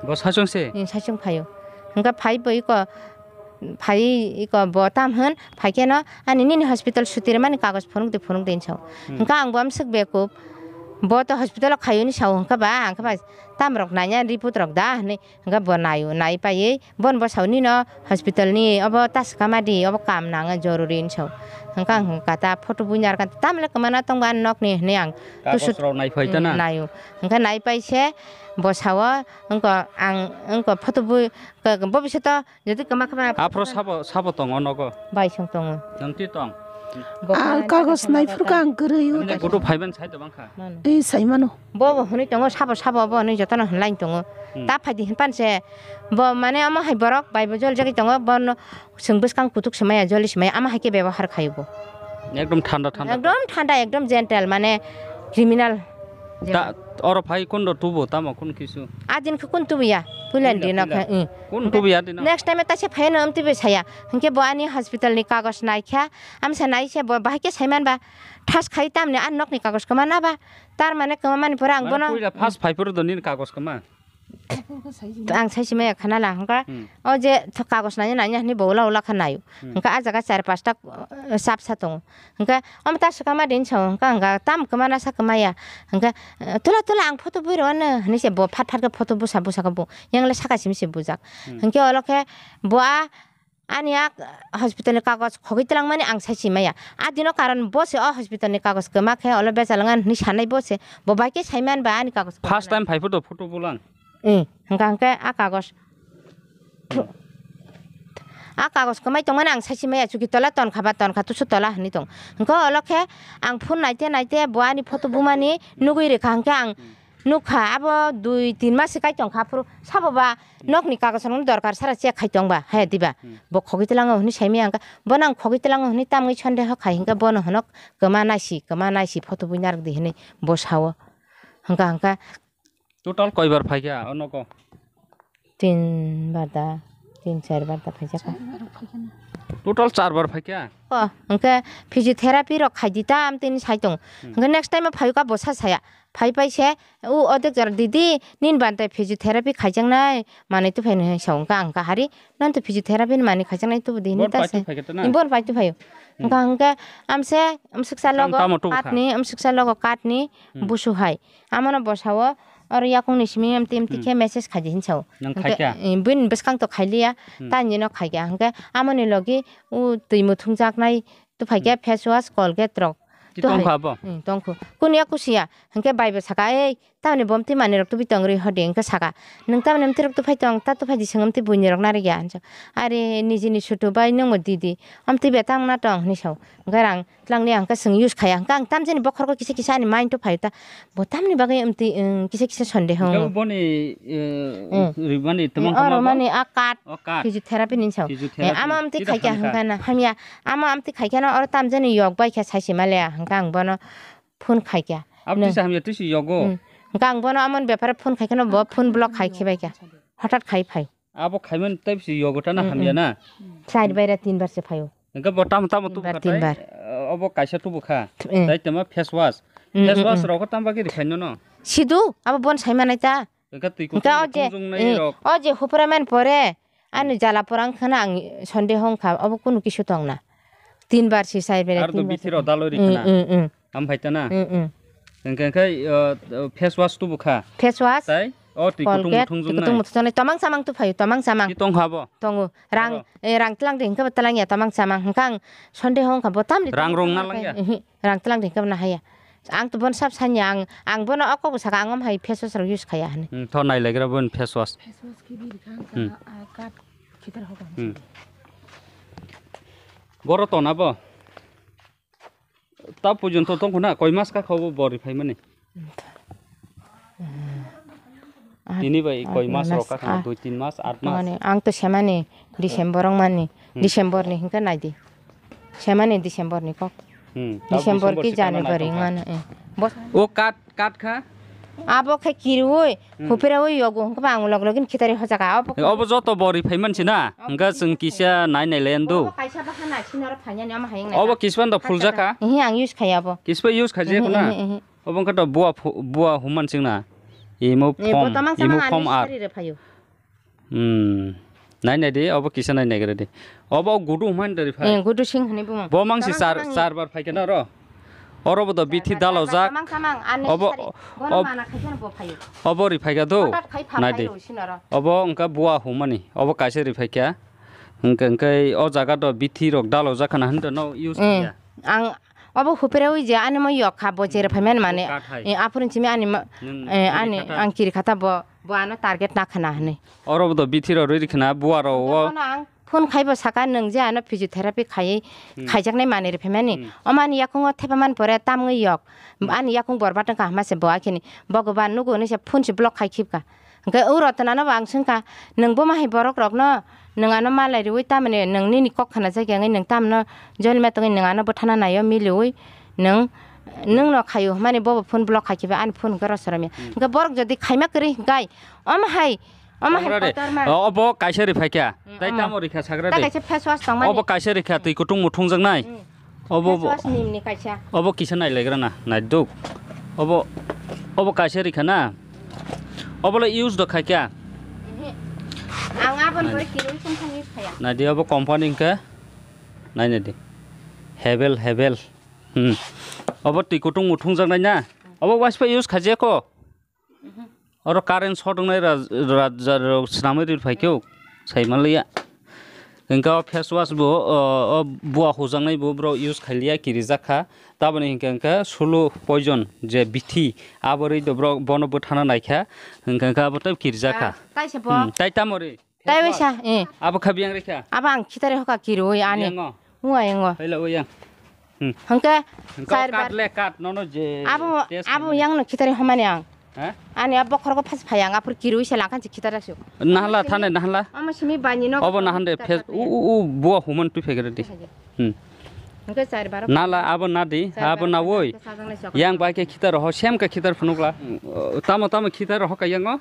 Bo saichung se? Ni saichung phaio. Hwnkha phai bo iko, phai iko bo tam hwn, phaikheno ani nini hospital suti rwmani kagoj phunuk di, phunuk di hinwi sao. Hmm. Hwnkha ang bo amswk bekub, bo to hospital o khaio hinwi sao, hwnkha ba, hwnkha ba tam rok nanya report rok da hinwi, hwnkha bo naio, nai paiwi bon bo sao nino hospital ni obo ta swkama di, obo kam nang joruri hinwi sao. Hwnkha ang hwnkha ta photo buini arkan tamle kwmana tongba ani nokni hinwi ang Kagoj tusut rok nai phai ta na? Hmm, naio. Hwnkha nai pai se bo sao, wngkha ang wngkha photo bui, ka-, bo bisato jodi kwma kwma Aphro sabo, sabo tongo nogo? Bai song tongo. Nang ti tong? Bo Ah, kagos nai phuru ka ang kwrwi o. Ani gudu phaiban sai to bangkha. Mano. Ei, sai mano. Bo bo hwnwi tongo, sabo sabo bo hwnwi jotono hwnlai tongo. Hmm. Ta phaidi hwnpan se bo mane omo hai borok bai bo jol jagwi tongo, bono chwng bwskang kutuk swmaya, joli swmaya, ama hai khe bebohar khaio bo. Ekdom thanda thanda. Ekdom thanda, ekdom gentle, mane criminal. Ta, oro phai kun do tubu, tamo kun kisu? A din khe kun tubuya, puila Puila, din puila. Khe, hmm. Kun tubuya din? Next time ta se phai no amtwi bai saya. Hwnkhe bo ani hospital ni kagos naikha, amsa nai se bo bahai khe saiman ba, thas khai tamni a nok ni kagos kwma na ba, tar mane kwma mani pore ang Mane bono puila first phai phuru do nini kagos kwma? Ang sai simaya khana la hwnkha. Hmm. O je th-, kagos nanya nanya hwnwi bo ula ula kha naio. Hmm. Hwnkha a jaga char pasta, uh, chapsa tongo. Hwnkha omo ta swkama din sao hwnkha hwnkha tam kwma nasa kwmaya. Hwnkha, uh, tula tula ang photo bui rw ano hwnwi se bo phat phat khe photo busa busa khe bo. Yang le saka simi se bujak. Hmm. Hwnkhe olo khe bo a Ani a hospital ni kagoj khogwi twlangmani ang sai si maya. A dino karon bo se o hospital ni kagoj kwma khe olo bechal wng ani hinwi sanai bo se. Bo bai khe sai man ba ani kagoj kwma. First time phai photo, photo bulang. Eh, hwnkha hwnkhe a kagoj. A kagoj kwmai tongmani ang sai si maya, chuki tola tonkha ba tonkha tusu tola hinwi tong. Hwnkhe olo khe ang phone naite naite bo ani photo bumani nugwi rwkha hwnkhe ang Nukha, abo dui tin mas se kai tongkha, aphuru sabo ba Hmm. nokni kagosrokno dorkar sara check khai tongba, he diba? Hmm. Bo khogwi tlango hwnwi saimaya hwnkha, bono ang khogwi tlango hwnwi tamwi sondeho khai hwnkha, bono hwnwi kwma naisi, kwma naisi photo bui narwk di hwnwi bo sao. Hwnkha hwnkha. Total koibar phaikha o nogo? Tin bar da, tin char bar da phaijak. Total char bar phaikha? O, hwnkhe physiotherapy rok khaidi ta, am tini sai tongo. Hmm. Hwnkhe next time o phaiyo ka bo sa saya. Phai pai se, o odek jora, "Didi, nini bante physiotherapy khaijaknai, manwi tuphaino," hwnwi sa wngkha ang kahari. "Nang to physiotherapy ni manwi khaijaknai tubu di," hwnwi ta se. Bor pai tuphaikha ta na? Bor pai tuphaio. Hmm. Hwnkha hwnkhe amse, amsuksa logo katni, amsuksa logo katni, hmm, busu hai. Amono bo sao, oro yakungni simi emti emti khe message khaidi hinwi sao. Nang khaikha? Hwnkhe, eh, bini bwskang to khailiya, hmm, tani no khaikha. Hwnkhe amoni logi o twi muthungjaknai tuphaikha, hmm, face wash, Colgate rok. Ti tongkha abo? Hmm, tongkho. Kunu ya kusiya? Hwnkhe bai bo saka, "Ei, tamni bo emti manwi rok tubui tong ri hodi?" Hwnkhe saka, "Nwng tamni emti rok tuphai tong, ta tuphai di, chwng emti buini rok narwkya," hinwi sao. "Are nijini sutu bai nwng bo didi, emti be tang na tong?" hinwi sao. Hwnkhe rang Twlangni ang khe chwng use khaiya, hwnkhe ang tamjani bokhorok kisa kisa ani mind o phaio ta, bo tamni bagwi emtwi, um, kisa kisa sondeho wngo. Hwnkhe boni, eh, hmm, rwmani twmang oro tongma bo? Mani a card, o card, physiotherapy ni sao. Physiotherapy. Eh, ama amtwi khaikha hwnkhe na, hamya, ama amtwi khaikha na, oro tamjani yok bai khe saisi male, hwnkhe ang bono phone khaikha. Abo tisa hamya tisa yogo? Hmm. Hwnkhe ang bono amoni bepare phone khaikha na, bo phone block khai khibaikha. Hothat khai phai. Abo khaimani tei bisi yogo ta na hamya na? Char bar ya tin bar se phaio. Hwnkhe bo tamo tamo tubukha tei, eh, obo kaisa tubukha. Eh. Tei tamo face wash. Mm, face wash rok tamo bagwi rikhaino no? Sidu, abo bon saimanai ta. Hwnkhe twi kutung o je, kutung nai rok. O je hupra man pore, ani jala porang khana ang sonde hong kha, obo kunu kisu tong na. Tin bar si char bar ya tin bar si. Ar to bithi rok daloi rikhana. Mm, mm, mm. Am phai ta na? Mm, mm. Hwnkhe, hwnkhe, uh, face wash tubukha. Face wash? Tei? O twi kutung Colgate, muthung twi jongnai. Kutung muthung jongnai. Tomang samang tu phaio, tomang samang. Ki tong habo? Tongo. Rang, Oro. Eh, rang tlang de hingke ba tlang ya, tomang samang. Hingke ang Sunday hong kha bo tamni Rang rong na lang ya? Ehe, rang tlang de hingke ba na haya. Ang to bon sab sanya, ang, ang bono o kok bo saka, ang om hai face wash rok use khaya hini. Hmm, tho nai legra bon face wash. Face wash ki bi rikha Hmm. ka, ah, kat khitar hoka. Hmm. Boro tona bo? Ta porjonto tongkho na, koi mas ka kho bo bori phaimani? Tini bai koi mas rok ka khana, dui tin mas, aat mas. Mane, ang to semani, December wng mani, Hmm. December ni hingke nai di. Semani December ni kok. Hmm, ta December ki ki semana January nai tongkha. Wng mani, eh. Bos- O kat, kat kha? Abo khe kiriwi, Hmm. Hupira wi yogo, hingke ba ang log login khitari hochaka. Obo Obo joto bori phaiman si na, Obo hingke chwng kisa nai nai len do. Obo kaisa bakha na, sinoro phainani, omo hayung nai Obo ka. Kispan do phul Kaisa jaka? Ehe, ang use khaya bo. Kispa use khaje Ehe, ko na? Ehe, ehe. Obo wngkha to bua phu-, bua human sing na. Imo Eh, form, bo tamang imo samang form ani ar. Sari re phayo. Hmm. Nai nai di, obo kisa nai nai gre di. Obo gudu human dari phai. Eh, gudu sing hani bumung. Bo mang si Tamang sar, samang ni. Sar bar phai kena ro. Oro bo do bithi Tamang, dalo tamang, jak. Tamang, tamang, ani Obo, sari. Bono ob-, mana khaikhe bo phayo. Obo ri phai ka do. Hotat khai pha Nai phai di. Ro sinoro. Obo wngkha bua humani. Obo kaisa ri phai kya. Hingke, hingke o jaga do bithi rok dalo jak khana hwnda no use Eh, kya. Ang obo hupere ui je ani mo yok kha bo chere phai mani mane. Kathai. Eh, aphuru simi ani ma-, Nung eh, kiri ani khata. Ang kiri khata bo, bo ano target na khana hwnwi. Oro bo do bithi rok rwi khna bua rok o. Bono ang phone khai bo saka nung je ano physiotherapy khaiwi Hmm. khaijaknai manwi rw phaimani. Hmm. Omani yakungo thepaman pore tamwi yok. Hmm. Ani yakung borbat wngkha hama se bo akhini. Bhagwan nugo hwnwi se phone se block khai khibka. Hwnkhe o rotona no bo ang swngkha, nwng bo ma hai borok rok no nwng ano malai rwi tamni nwng nini kok khana jagya wngwi nwng tamno join ma tongwi nwng ano bwthana naio miliwi nwng nwng no khaio hwnmani bobo phone block khai khiba ani phone hwnkhe rw sorom ya. Hmm. Hwnkhe borok jodi khaima kwrwi hwnkhe omo hai Omo hai Tamra de. Kotor ma. O, obo kaisa ri phaikha. Mm, Tai omo. Tamo rikha sagra Ta de. Kaisa face wash tongmani. Obo kaisa rikha twi kutung muthung jaknai. Mm. Obo Face bo. Wash nimni kaisa. Obo kisa nai legra na, nai duk. Obo, obo kaisa rikha na. Obo le use do khaikha. Mhm. Ang abon Nai. Bore kirui sung thang use khaya. Nai di obo company hwnkhe. Nai nai di. Hebel, hebel. Hmm. Obo twi kutung muthung jaknai na. Obo waispa use khaje ko. Oro current short wngnai ra-, ra-, ra-, rok swnamwi ri phai khe sai manliya. Hwnkhe o face wash bo, o, o bua hujaknai bo borok use khailiya, kirijak kha. Taboni hinkhe, hinkhe sulu poison je bithi, abo rwi do borok bono bwthana naikha, hwnkhe, hwnkhe abo tei kirijak kha. Ah, taisa bo. Hmm, tai tamo ri? Tai waisa, eh. Abo kha biyang rikha? Abo ang khitari hoka kirui ani. Biyango? Ua yango. Haila ua yang. Hmm. Hwnkhe, Hwnkhe chair kat bar. Le kat, nono je Abo, test abo khaimani. Yang no khitari homani ang. Ha? Ani abo bokhorok phas phai ang, aphur kirui se langkhan se khitari asuk. Nahala thane, nahala. Omo simi bani no Obo khitari nahan de, khitari phas, khitari. U, u, u, bua human tu phegre di. Phegre. Hmm. Hwnkhe chair bar. Nala abo nadi, Chair abo bar nawi. Khitari sajang lai sok. Yang bai khe khitari ho, sem khe khitari phunukla. Tamo, tamo khitari ho ka yango?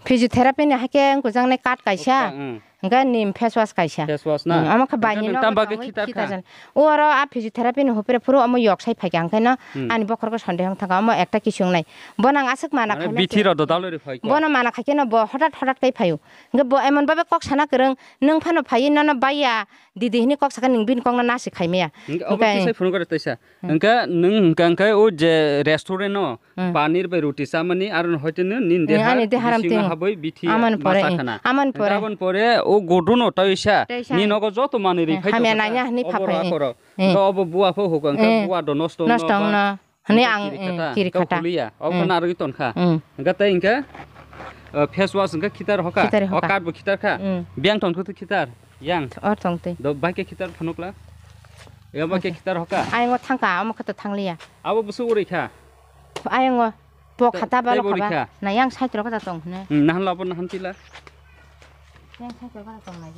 Physiotherapy ni hakhe wngkujak nai kat kaisa, Kat, mm. Hwnkhe nim face wash kaisa. Face wash na? Mm, omo khe Hwnkhe baini nwng no tam bagwi tongwi khitar khitar kha? Jan. O oro a physiotherapy ni hopre phuru omo yok sai phaikha, hwnkhe no Hmm. Ani bokhorok sonde wng thangkha, omo ekta kisung nai. Bono ang aswk mana Mane khaimani bithi rok do dalori phaikha? Bono mana khaikhe no bo hotat hotat kai phaio. Hwnkhe bo emon babe kok sana kwrwng, nwng phano phaiwi nono baiya, didi hwnwi kok sakha nwng bini kok no nasi khaimaya. Hwnkhe obo Hwnkhe kisai phunukha taisa. Hmm. Hwnkhe nwng hwnkhe, hwnkhe o je restaurant no Hmm. Panir bai roti chamani, aro no hoite no nini Eh, deha ani deha ram bisingo twi. Habwi bithi Amani pore, masa eh, khana. Amani pore. Hwnkhe aboni pore o godono tawisa. Tawisa. Ni nogo joto manwi ri Eh, phai hamya tongkha naina ta, hwnwi obo phaphai, eh. Akhoro. Eh. Hwnkhe obo bua pho hugo, hwnkhe Eh. Bua do nosto Nosto wngno wngno. Ba. Hwnwi Hwnkhe ang, kiri eh, khata, kiri hwnkhe khata. Huliya. Obo Hmm. Khana rwgwi tonkha. Hmm. Hwnkhe tei hwnkhe, eh, face wash hwnkhe khitar hoka. Khitar O hoka. Card bo khitar kha. Hmm. Biyang tonkha to khitar. Yang. Or tong twi. Do bai khe khitar phunukla. Ya bai khe khitar hoka. Ayang o thangka, omo khe to thangliya. Abo busu uri kha. Ayang o po Te-, khata balo tei bo uri khaba. Kha. Na yang side ro kha tong hne. Hmm, nahan labo nahan tila. Yang side ro kha tong lai.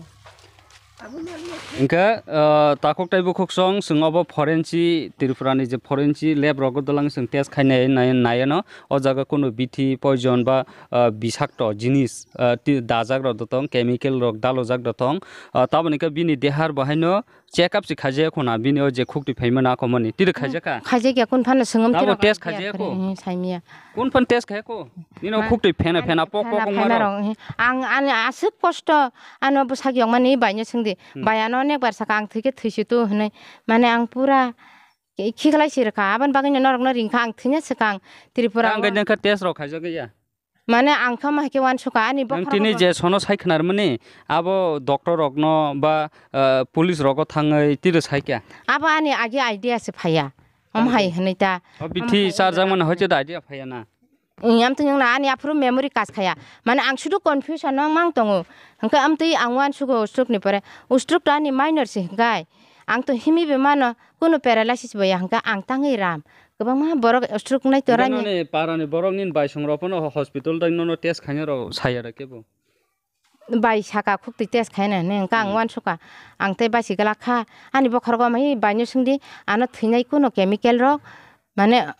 Hingke, ah, takhuk tei bukhuk song, chwng obo forensic, Tripura ni je forensic lab rogo dolang chwng test khainai nai, nai ano. O jaga kunu bithi, poison ba, ah, bisakto jinis, ah, ti-, dajak rok dotong, chemical rok dalojak dotong. Ah, taboni khe bini dehar bo haino check up se khaijak khuna, bini o je khukti phaima na komoni. Tiri khaijak kha? Khaijak ya, kun phano swngam Tamo tiro test khaijak khaijak kho? Saimya. Kun phan test khai kho? Nino Ma-, khukti phena, ani phena, pok, phena, pok, phena wngma rok. Rok, eh. Ang, ani aswk kosto, ano bwsak yokmani baino swngdi. Hmm. Bai ano onek bar saka, ang thwikhe thwisu tu hwnwi. Mane ang pura Ki-, khiklai si rwkha, aboni bagwino norokno ringkha ang thwina swkang Tripura o. Ang gaidang kha test rok khaijak ya. Mane ang khe ma hai khe uansukha ani. Nang bokhorok tini bo je sono sai khnar mani abo doctor rokno ba, ah, police rogo thangwi tiro sai kha. Abo ani agi idea se phaiya. Om hai hwnwi ta. O bithi charjak mani hoite da idea phaiya na. Ang twi wngna ani aphuru memory kas khaya. Mane ang sudu confusion no mang tongo. Hwnkhe amtwi ang uansugo stroke ni pore. O stroke to ani minor se hwnkhe. Ang to himi be mano, kuno paralysis bo ya hwnkhe ang tangwi ram. Kwbangma borok stroke nai to rani. Nini parani borok nini bai songrok phano hospital dai nono test khaina rok saya da kebo. Bai saka khuk twi test khaina hwnwi hwnkhe ang uansukha. Ang tei basi glak kha. Ani bokhorok omo hai baino swngdi, ano thwinai kuno chemical rok, mane,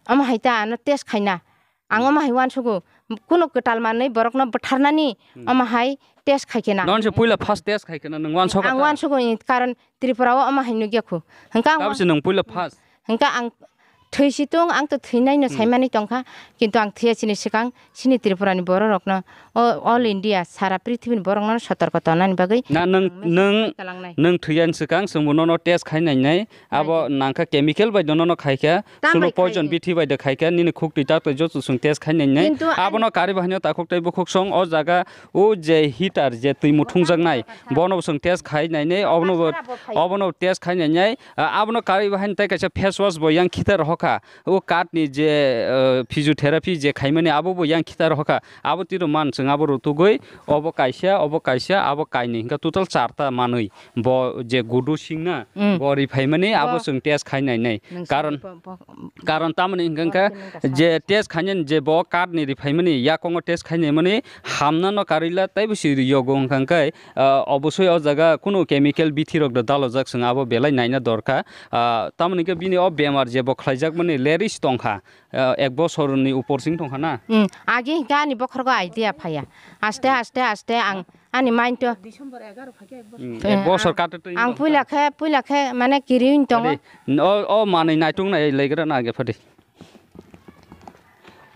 omo hai ta ano test khaina. Ang omo hai uansugo, kuno kwtal manwi borokno bwtharnani omo hai test khaikhe na. Non se puila first test khaikhe na, nwng uansukha ta? Ang uansugo, karon Tripura o omo hai nukya khu. Hwnkhe ang tabse nwng puila first. Hwnkhe ang thwi si tong, ang to thwinai no saimani tongkha, kintu ang thwiya chini swkang chini Tripura ni borok rokno, o all India, sara prithibini borok no sotorko tongnani bagwi. Na nwng, nwng, nwng thwiyani swkang chwngbo nono test khai nainai, abo nangkha chemical bai dono no khaikha, suno poison bithi bai de khaikha, nini khuk twi tak twi joto chwng test khai nainai. Abono kari bahai no takhuk tei bukhuk song o jaga o je heater je twi muthungjaknai, bono bo chwng test khai nainai, obono bo, obono test khai nainai. A, abono karwi bahai tei kaisa face wash bo yang khitar rohokha. O card ni je, eh, physiotherapy je khaimani abo bo yang khitar rohokha. Abo tiro man chwng abo rutugwi obo kaisa, obo kaisa, abo kainwi hwnkha total charta manwi. Bo je gudu singna, bo riphaimani abo chwng test khai nainai. Karon, karon tamoni hwnkha je test khainani je bo card ni riphaimani yakongo test khai naimani hamnano karwila teibo si yogo hwnkha khe, ah, obosoi o jaga kunu chemical bithi rok da dalojak chwng abo belai naina dorkha. Ah, tamoni khe bini o bemar je bo khlaijakmani leris tongkha, ah, ek bosorni upor sing tongkha na. Hmm, agi hwnkhe ani bokhorgo idea phaiya. Aste, aste, aste ang ani mind to. Hmm, ek bosor kate twi ang tongkha. Puila khe, puila khe mane kiriwin tongo. Adi, o, o manwi naitung nai laigra na age phadi.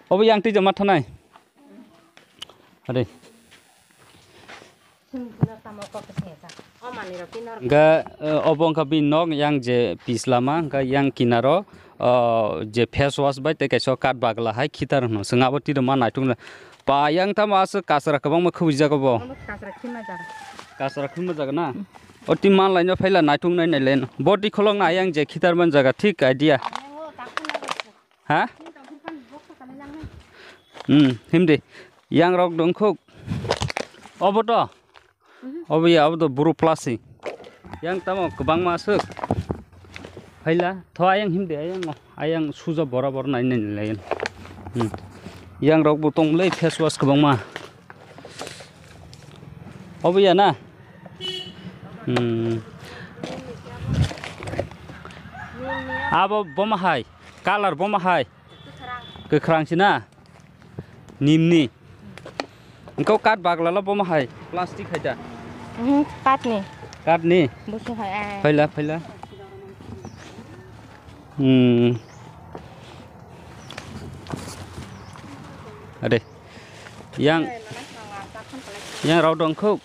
Obo yang twi joma thanai. Adi. Hingga, eh, obo wngkha bini nok yang je pis lama, hingkha yang kinaro, oh, je face wash bai tei kaisa card bagla hai khitar hwno. Chwng abo twi rwma naitung le. Pa yang tamo aswk kasra kwbangma khubui jago bo. Omo kasra khima jaga. Kasra khima jaga na? Hmm. O twi man laino phaila naitung nai nai len. Bo twi kholok na yang je khitar man jaga thik idea. Yang o takhuk nai. Ha? Hmm, himdi. Yang rok dongkhuk. Obo to? Obo ya, obo to buru plasi. Yang tamo kwbangma aswk. Phaila, tho ayang himdi, ayang o. Ayang suja bora bora nai nai lai. Hmm. Yang rok bo tong le face wash kwbangma. Obo ya na? Hmm. Abo boma hai, color boma hai. Kwkhwrang si na? Nimni. Engkau kat baglala boma hai, plastic hai da. Mhm, katni. Katni? Busu hai, eh. Phaila, phaila. Hmm. Ade. Yang, yang rao dong khuk.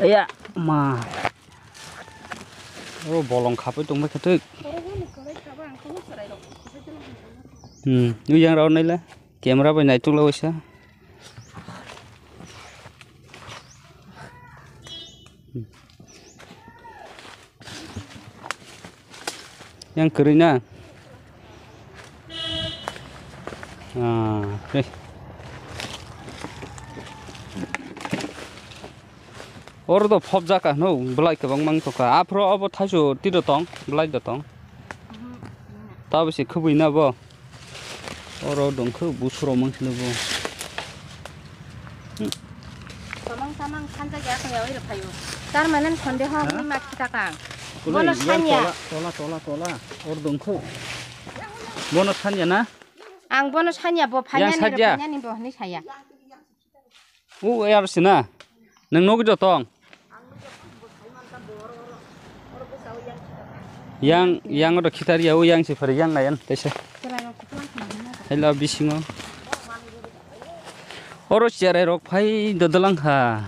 Aya, ma. Oro bolong khapui tongbai khe twi. Hmm, yang rao naila. Camera bai naituk la waisa. Yang kwrwi na? Ah, dei. Oro do phobjak ka hwno, belai kwbangma wng tongkha. Aphuru obo thaisu twi do tong, belai do tong. Tabuk se khubui na bo. Oro dongkhe busuro mansino bo. Samang samang sanjak ya kaya oi rwphaio. Tar mane sondeho hwnwi ma khita kang. Bono sanya. Tola, tola, tola, tola. Oro dongkhe. Bono sanya na? Ang bono sanya bo phainani rwphainani bo hwnwi saya. U yar sina. Nang nogi do tong. Yang, yang do khitar ya, u yang si phari yang nayan tese. Hello bisingo. Oro cherai rok phai do dalang kha.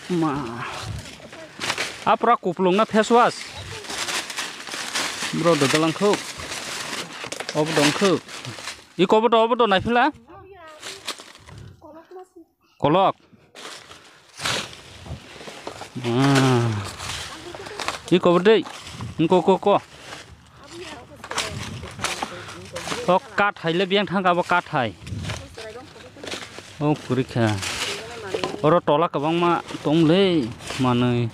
Ma. Apra kuplung na face wash. Bro do dalang khuk. Obo dong khuk. Iko bo do, obo do naifila. Kolok. Ah. Iko berdei. Ko, ko, ko. O kathai le biyang thangka bo kathai. O kurikha. Oro tola kwbangma tongle manwi.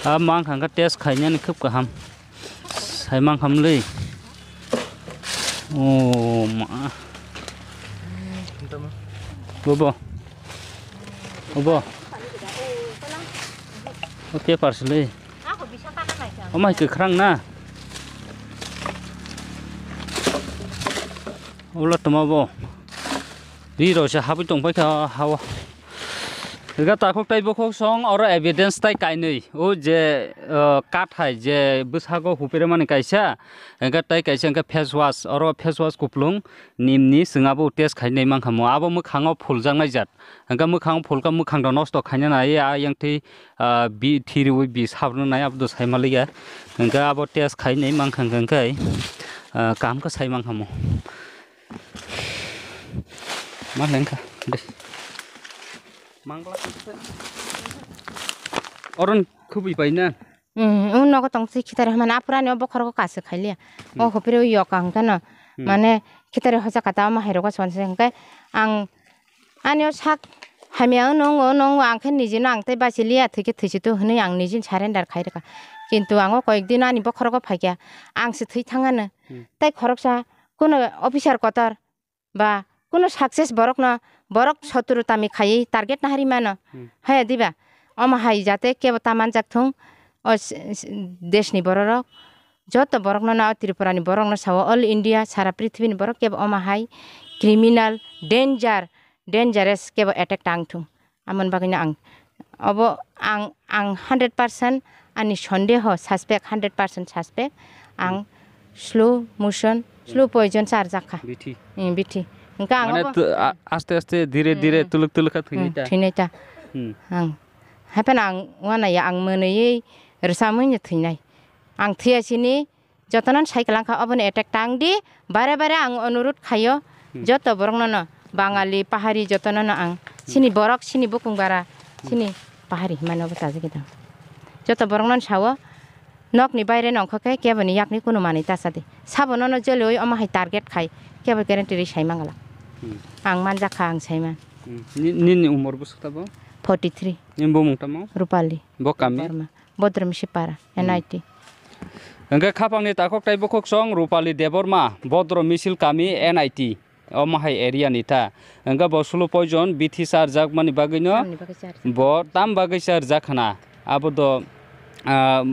A mangkha hwnkhe test khainani khub kaham. Sai mangkhamle. O ma. Bobo. Obo. O paper sile. Omo hai kwkhrang na? Ulo toma bo. Ri rok se habwi tong paikha ha o. Ega takhuk tai bukhuk song oro evidence tai kainwi. O je, uh, kathai je bwsago hupirmani kaisa. Ega tai kaisa ega face wash. Oro face wash kuplung nimni chwng abo test khainai mankha mo. Abo mwkhango phuljaknai jat. Hwnkhe mwkhang phulkha, mwkhang rok nosto khaina nai, a yang twi, ah, bi thiriwi bi sabno nai, abo do sai maliya. Hwnkhe abo test khainai mankha hwnkhe, ah, kaham khe sai mankha mo. Ma lengkha de. Mangla. Oron khubui pai na. Hmm, o nogo tong si khitari hamani apura ni o bokhorogo kasu khailiya. O hopire o yoka hwnkhe no. Hmm. Mane khitari hoja kata omo hai rogo sonse hwnkhe ang ani o sak hamya o nongo, o nongo ang khe niji no ang tei bachiliya thwikhe thwichitu hwnwi ang niji surrender khai rwkha. Kintu ang o koyek din ani bokhorogo phaikha ang se thwi thangano. Hmm. Tei khoroksa kuno officer kotor ba kuno success borokno, borok sotru tami khaiwi target nahari mano. Hmm. Haya diba? Omo hai jate kebo ta manjak thung, o s-, s-, deshni bororok, joto borokno na o Tripurani borokno sao, all India, sara prithibini borok kebo omo hai criminal, danger, dangerous kebo attack tang thung. Amoni bagwino ang, obo ang, ang hundred percent ani sondeho suspect, hundred percent suspect. Ang slow motion, slow poison charjak kha. Bithi. Hmm, bithi. Hwnkhe ang mane obo tu-, a-, aste aste, dire dire, hmm, tuluk tuluk kha thwinai, hmm, ta? Thwinai ta. Hmm. Ang, hapheno ang uanaiya, ang mwnwiwi rwchamwino thwinai. Ang thwiya sini, jotono sai kwlangkha, oboni attack tang di, bare bare ang onurut khaio, hmm, joto borokno no, Bangali, Pahari jotono no ang, hmm, chini borok, chini bukung bara, hmm, chini Pahari himano bo tajagwi tong. Joto borokno sao, nokni baire no ongkha khe keboni yakni kunu manwi ta sa di. Sabo nono jeliwi omo hai target khai, kebo guarantee rwi sai mangala. Hmm. Ang manjakha, ang saiman. Hmm. Ni-, nini umor bwswk tabo? Forty three. Nini bumung tamo? Rupali. Bo kami? Debbarma. Bodrom Sipara, hmm, N I T. Hwnkhe khapangni takhuk tai bukhuk song Rupali Debbarma, Bodrom Misil kami, N I T. Omo hai area ni ta. Hwnkhe bo slow poison bithi charjakmani bagwino tamni bagwi charjak, bo tam bagwi charjak khna. Abo do, ah,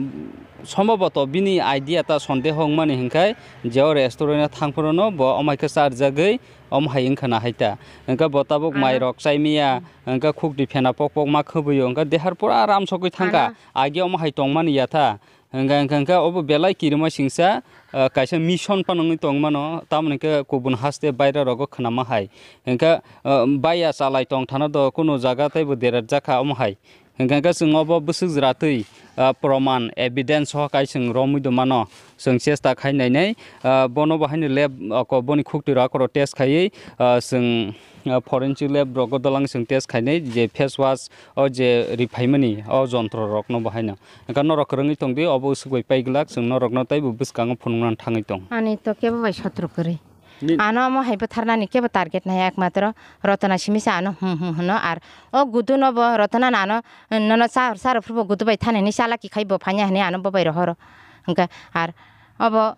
somboboto bini idea ta sondeho wngmani hwnkhe je o restaurant o thang phuru no bo omo hai khe charjagwi omo hai wngkha na hai ta. Hwnkhe bo tabuk, ano, mai rok chai maya, hwnkhe khukti phena pok pok ma khwbwi o, hwnkhe dehar pura ram sogwi thangkha. Ano. Age omo hai tongmani ya ta. Hwnkhe, hwnkhe, hwnkhe obo belai kirima singsa, ah, kaisa mission phano wngwi tong mano, tamoni khe kubun haste baira rogo khwnama hai. Hwnkhe, ah, baiya chalai tong thana do kunu jaga teibo derajak kha omo hai. Hwnkhe, hwnkhe chwng obo bwswk jwra twi, ah, proman, evidence o kai chwng romwi do mano, chwng chesta khai nainai, ah, bono bo haino lab, ah, ko boni khukti rok oro test khaiwi, ah, chwng, ah, forensic lab rogo dolang chwng test khainai je face wash o je riphaimani o jontro rokno bo haino. Hwnkhe norok kwrwngwi tong di, obo usuk bai pai glak, chwng norokno teibo bwskango phunukna thangwi tong. Ani to kebo bai sotro kwrwi. Ni- Ano omo hai bwtharnani kebo target nai, ekmatro Rotona simi se ano hmm hmm hwno, ar o gudu no bo Rotona no ano nono cha cha rw phuru bo gudu bai thani hinwi chala kikhai bo phanya hinwi ano bo bai rohoro. Hwnkhe ar obo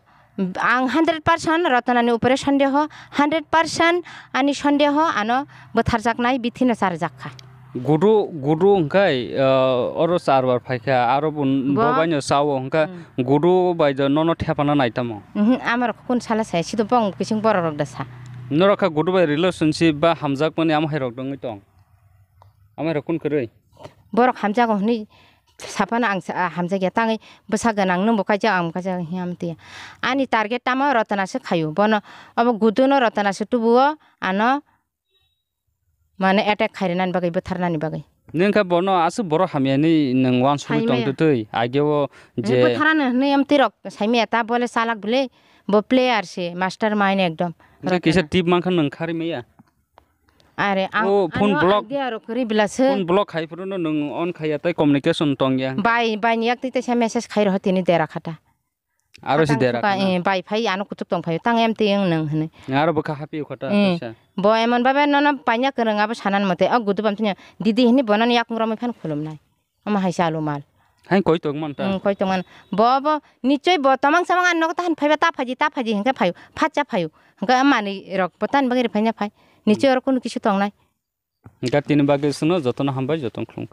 ang hundred percent Rotona ni upore sondeho, hundred percent ani sondeho ano bwtharjaknai bithi no charjak kha. Gudu, gudu hwnkhe, ah, oro charbar phaikha, aro bo n-, bo? Bo baino chao hwnkhe, hmm, gudu bai do nono thepana nai tamo? Mhm, amorok kun sala saya, sido bong kising borok rok da sa. Norok kha gudu bai relationship ba hamjakmani amo hai rok dongwi tong? Amo hai rok kun kwrwi? Borok hamjago hwnwi saphano ang sa-, ah, hamjakya, tangwi bwsa gwnang nwngbo kaijak, ang kaijak hiya amtwi. Ani target tamo Rotona se khaio, bono obo guduno Rotona se tubuo, ano mane attack khairwnani bagwi, bwtharnani bagwi. Nwng khe bono aswk borok hamya hinwi nwng uansugwi tongtwtwi, ageo je bwtharano hwnwi amtwi rok saimaya ta, bole chalak bwle, bo player se, master mind ekdom. Hwnkhe kisa tip mankha nwng kharwi maya? Are ang, oh, phone ano block. Idea rok kwrwi bela se. Phone block khai phuru no nwng on khaiya tei communication tongya. Bai, bai ni yak tei teisa message khai roho tini dera khata. Aro si dera khata, khana. Eh, bai phai ano kuchuk tong phai tang em tei nwng hwnwi. Aro bwkha happy khata, eh, teisa. Bo emon babe nono paina kwrwng abo sanan mote o gudu bam tini didi hini bono yakung romwi phan khulumnai. Omo hai chalu mal. Hai koi tong man ta. Hmm, koi tong man. Bo, bo, nichoi bo tomang samang ang nogo tahan phaiba ta phaji, ta phaji hingke phayu, phatcha phayu. Hingke manwi rok bo tan bagwi rwphaina phai. Nichoi oro kunu kisu tongnai. Hingke tini bagwi sino jotono hambai, jotono khulumkha.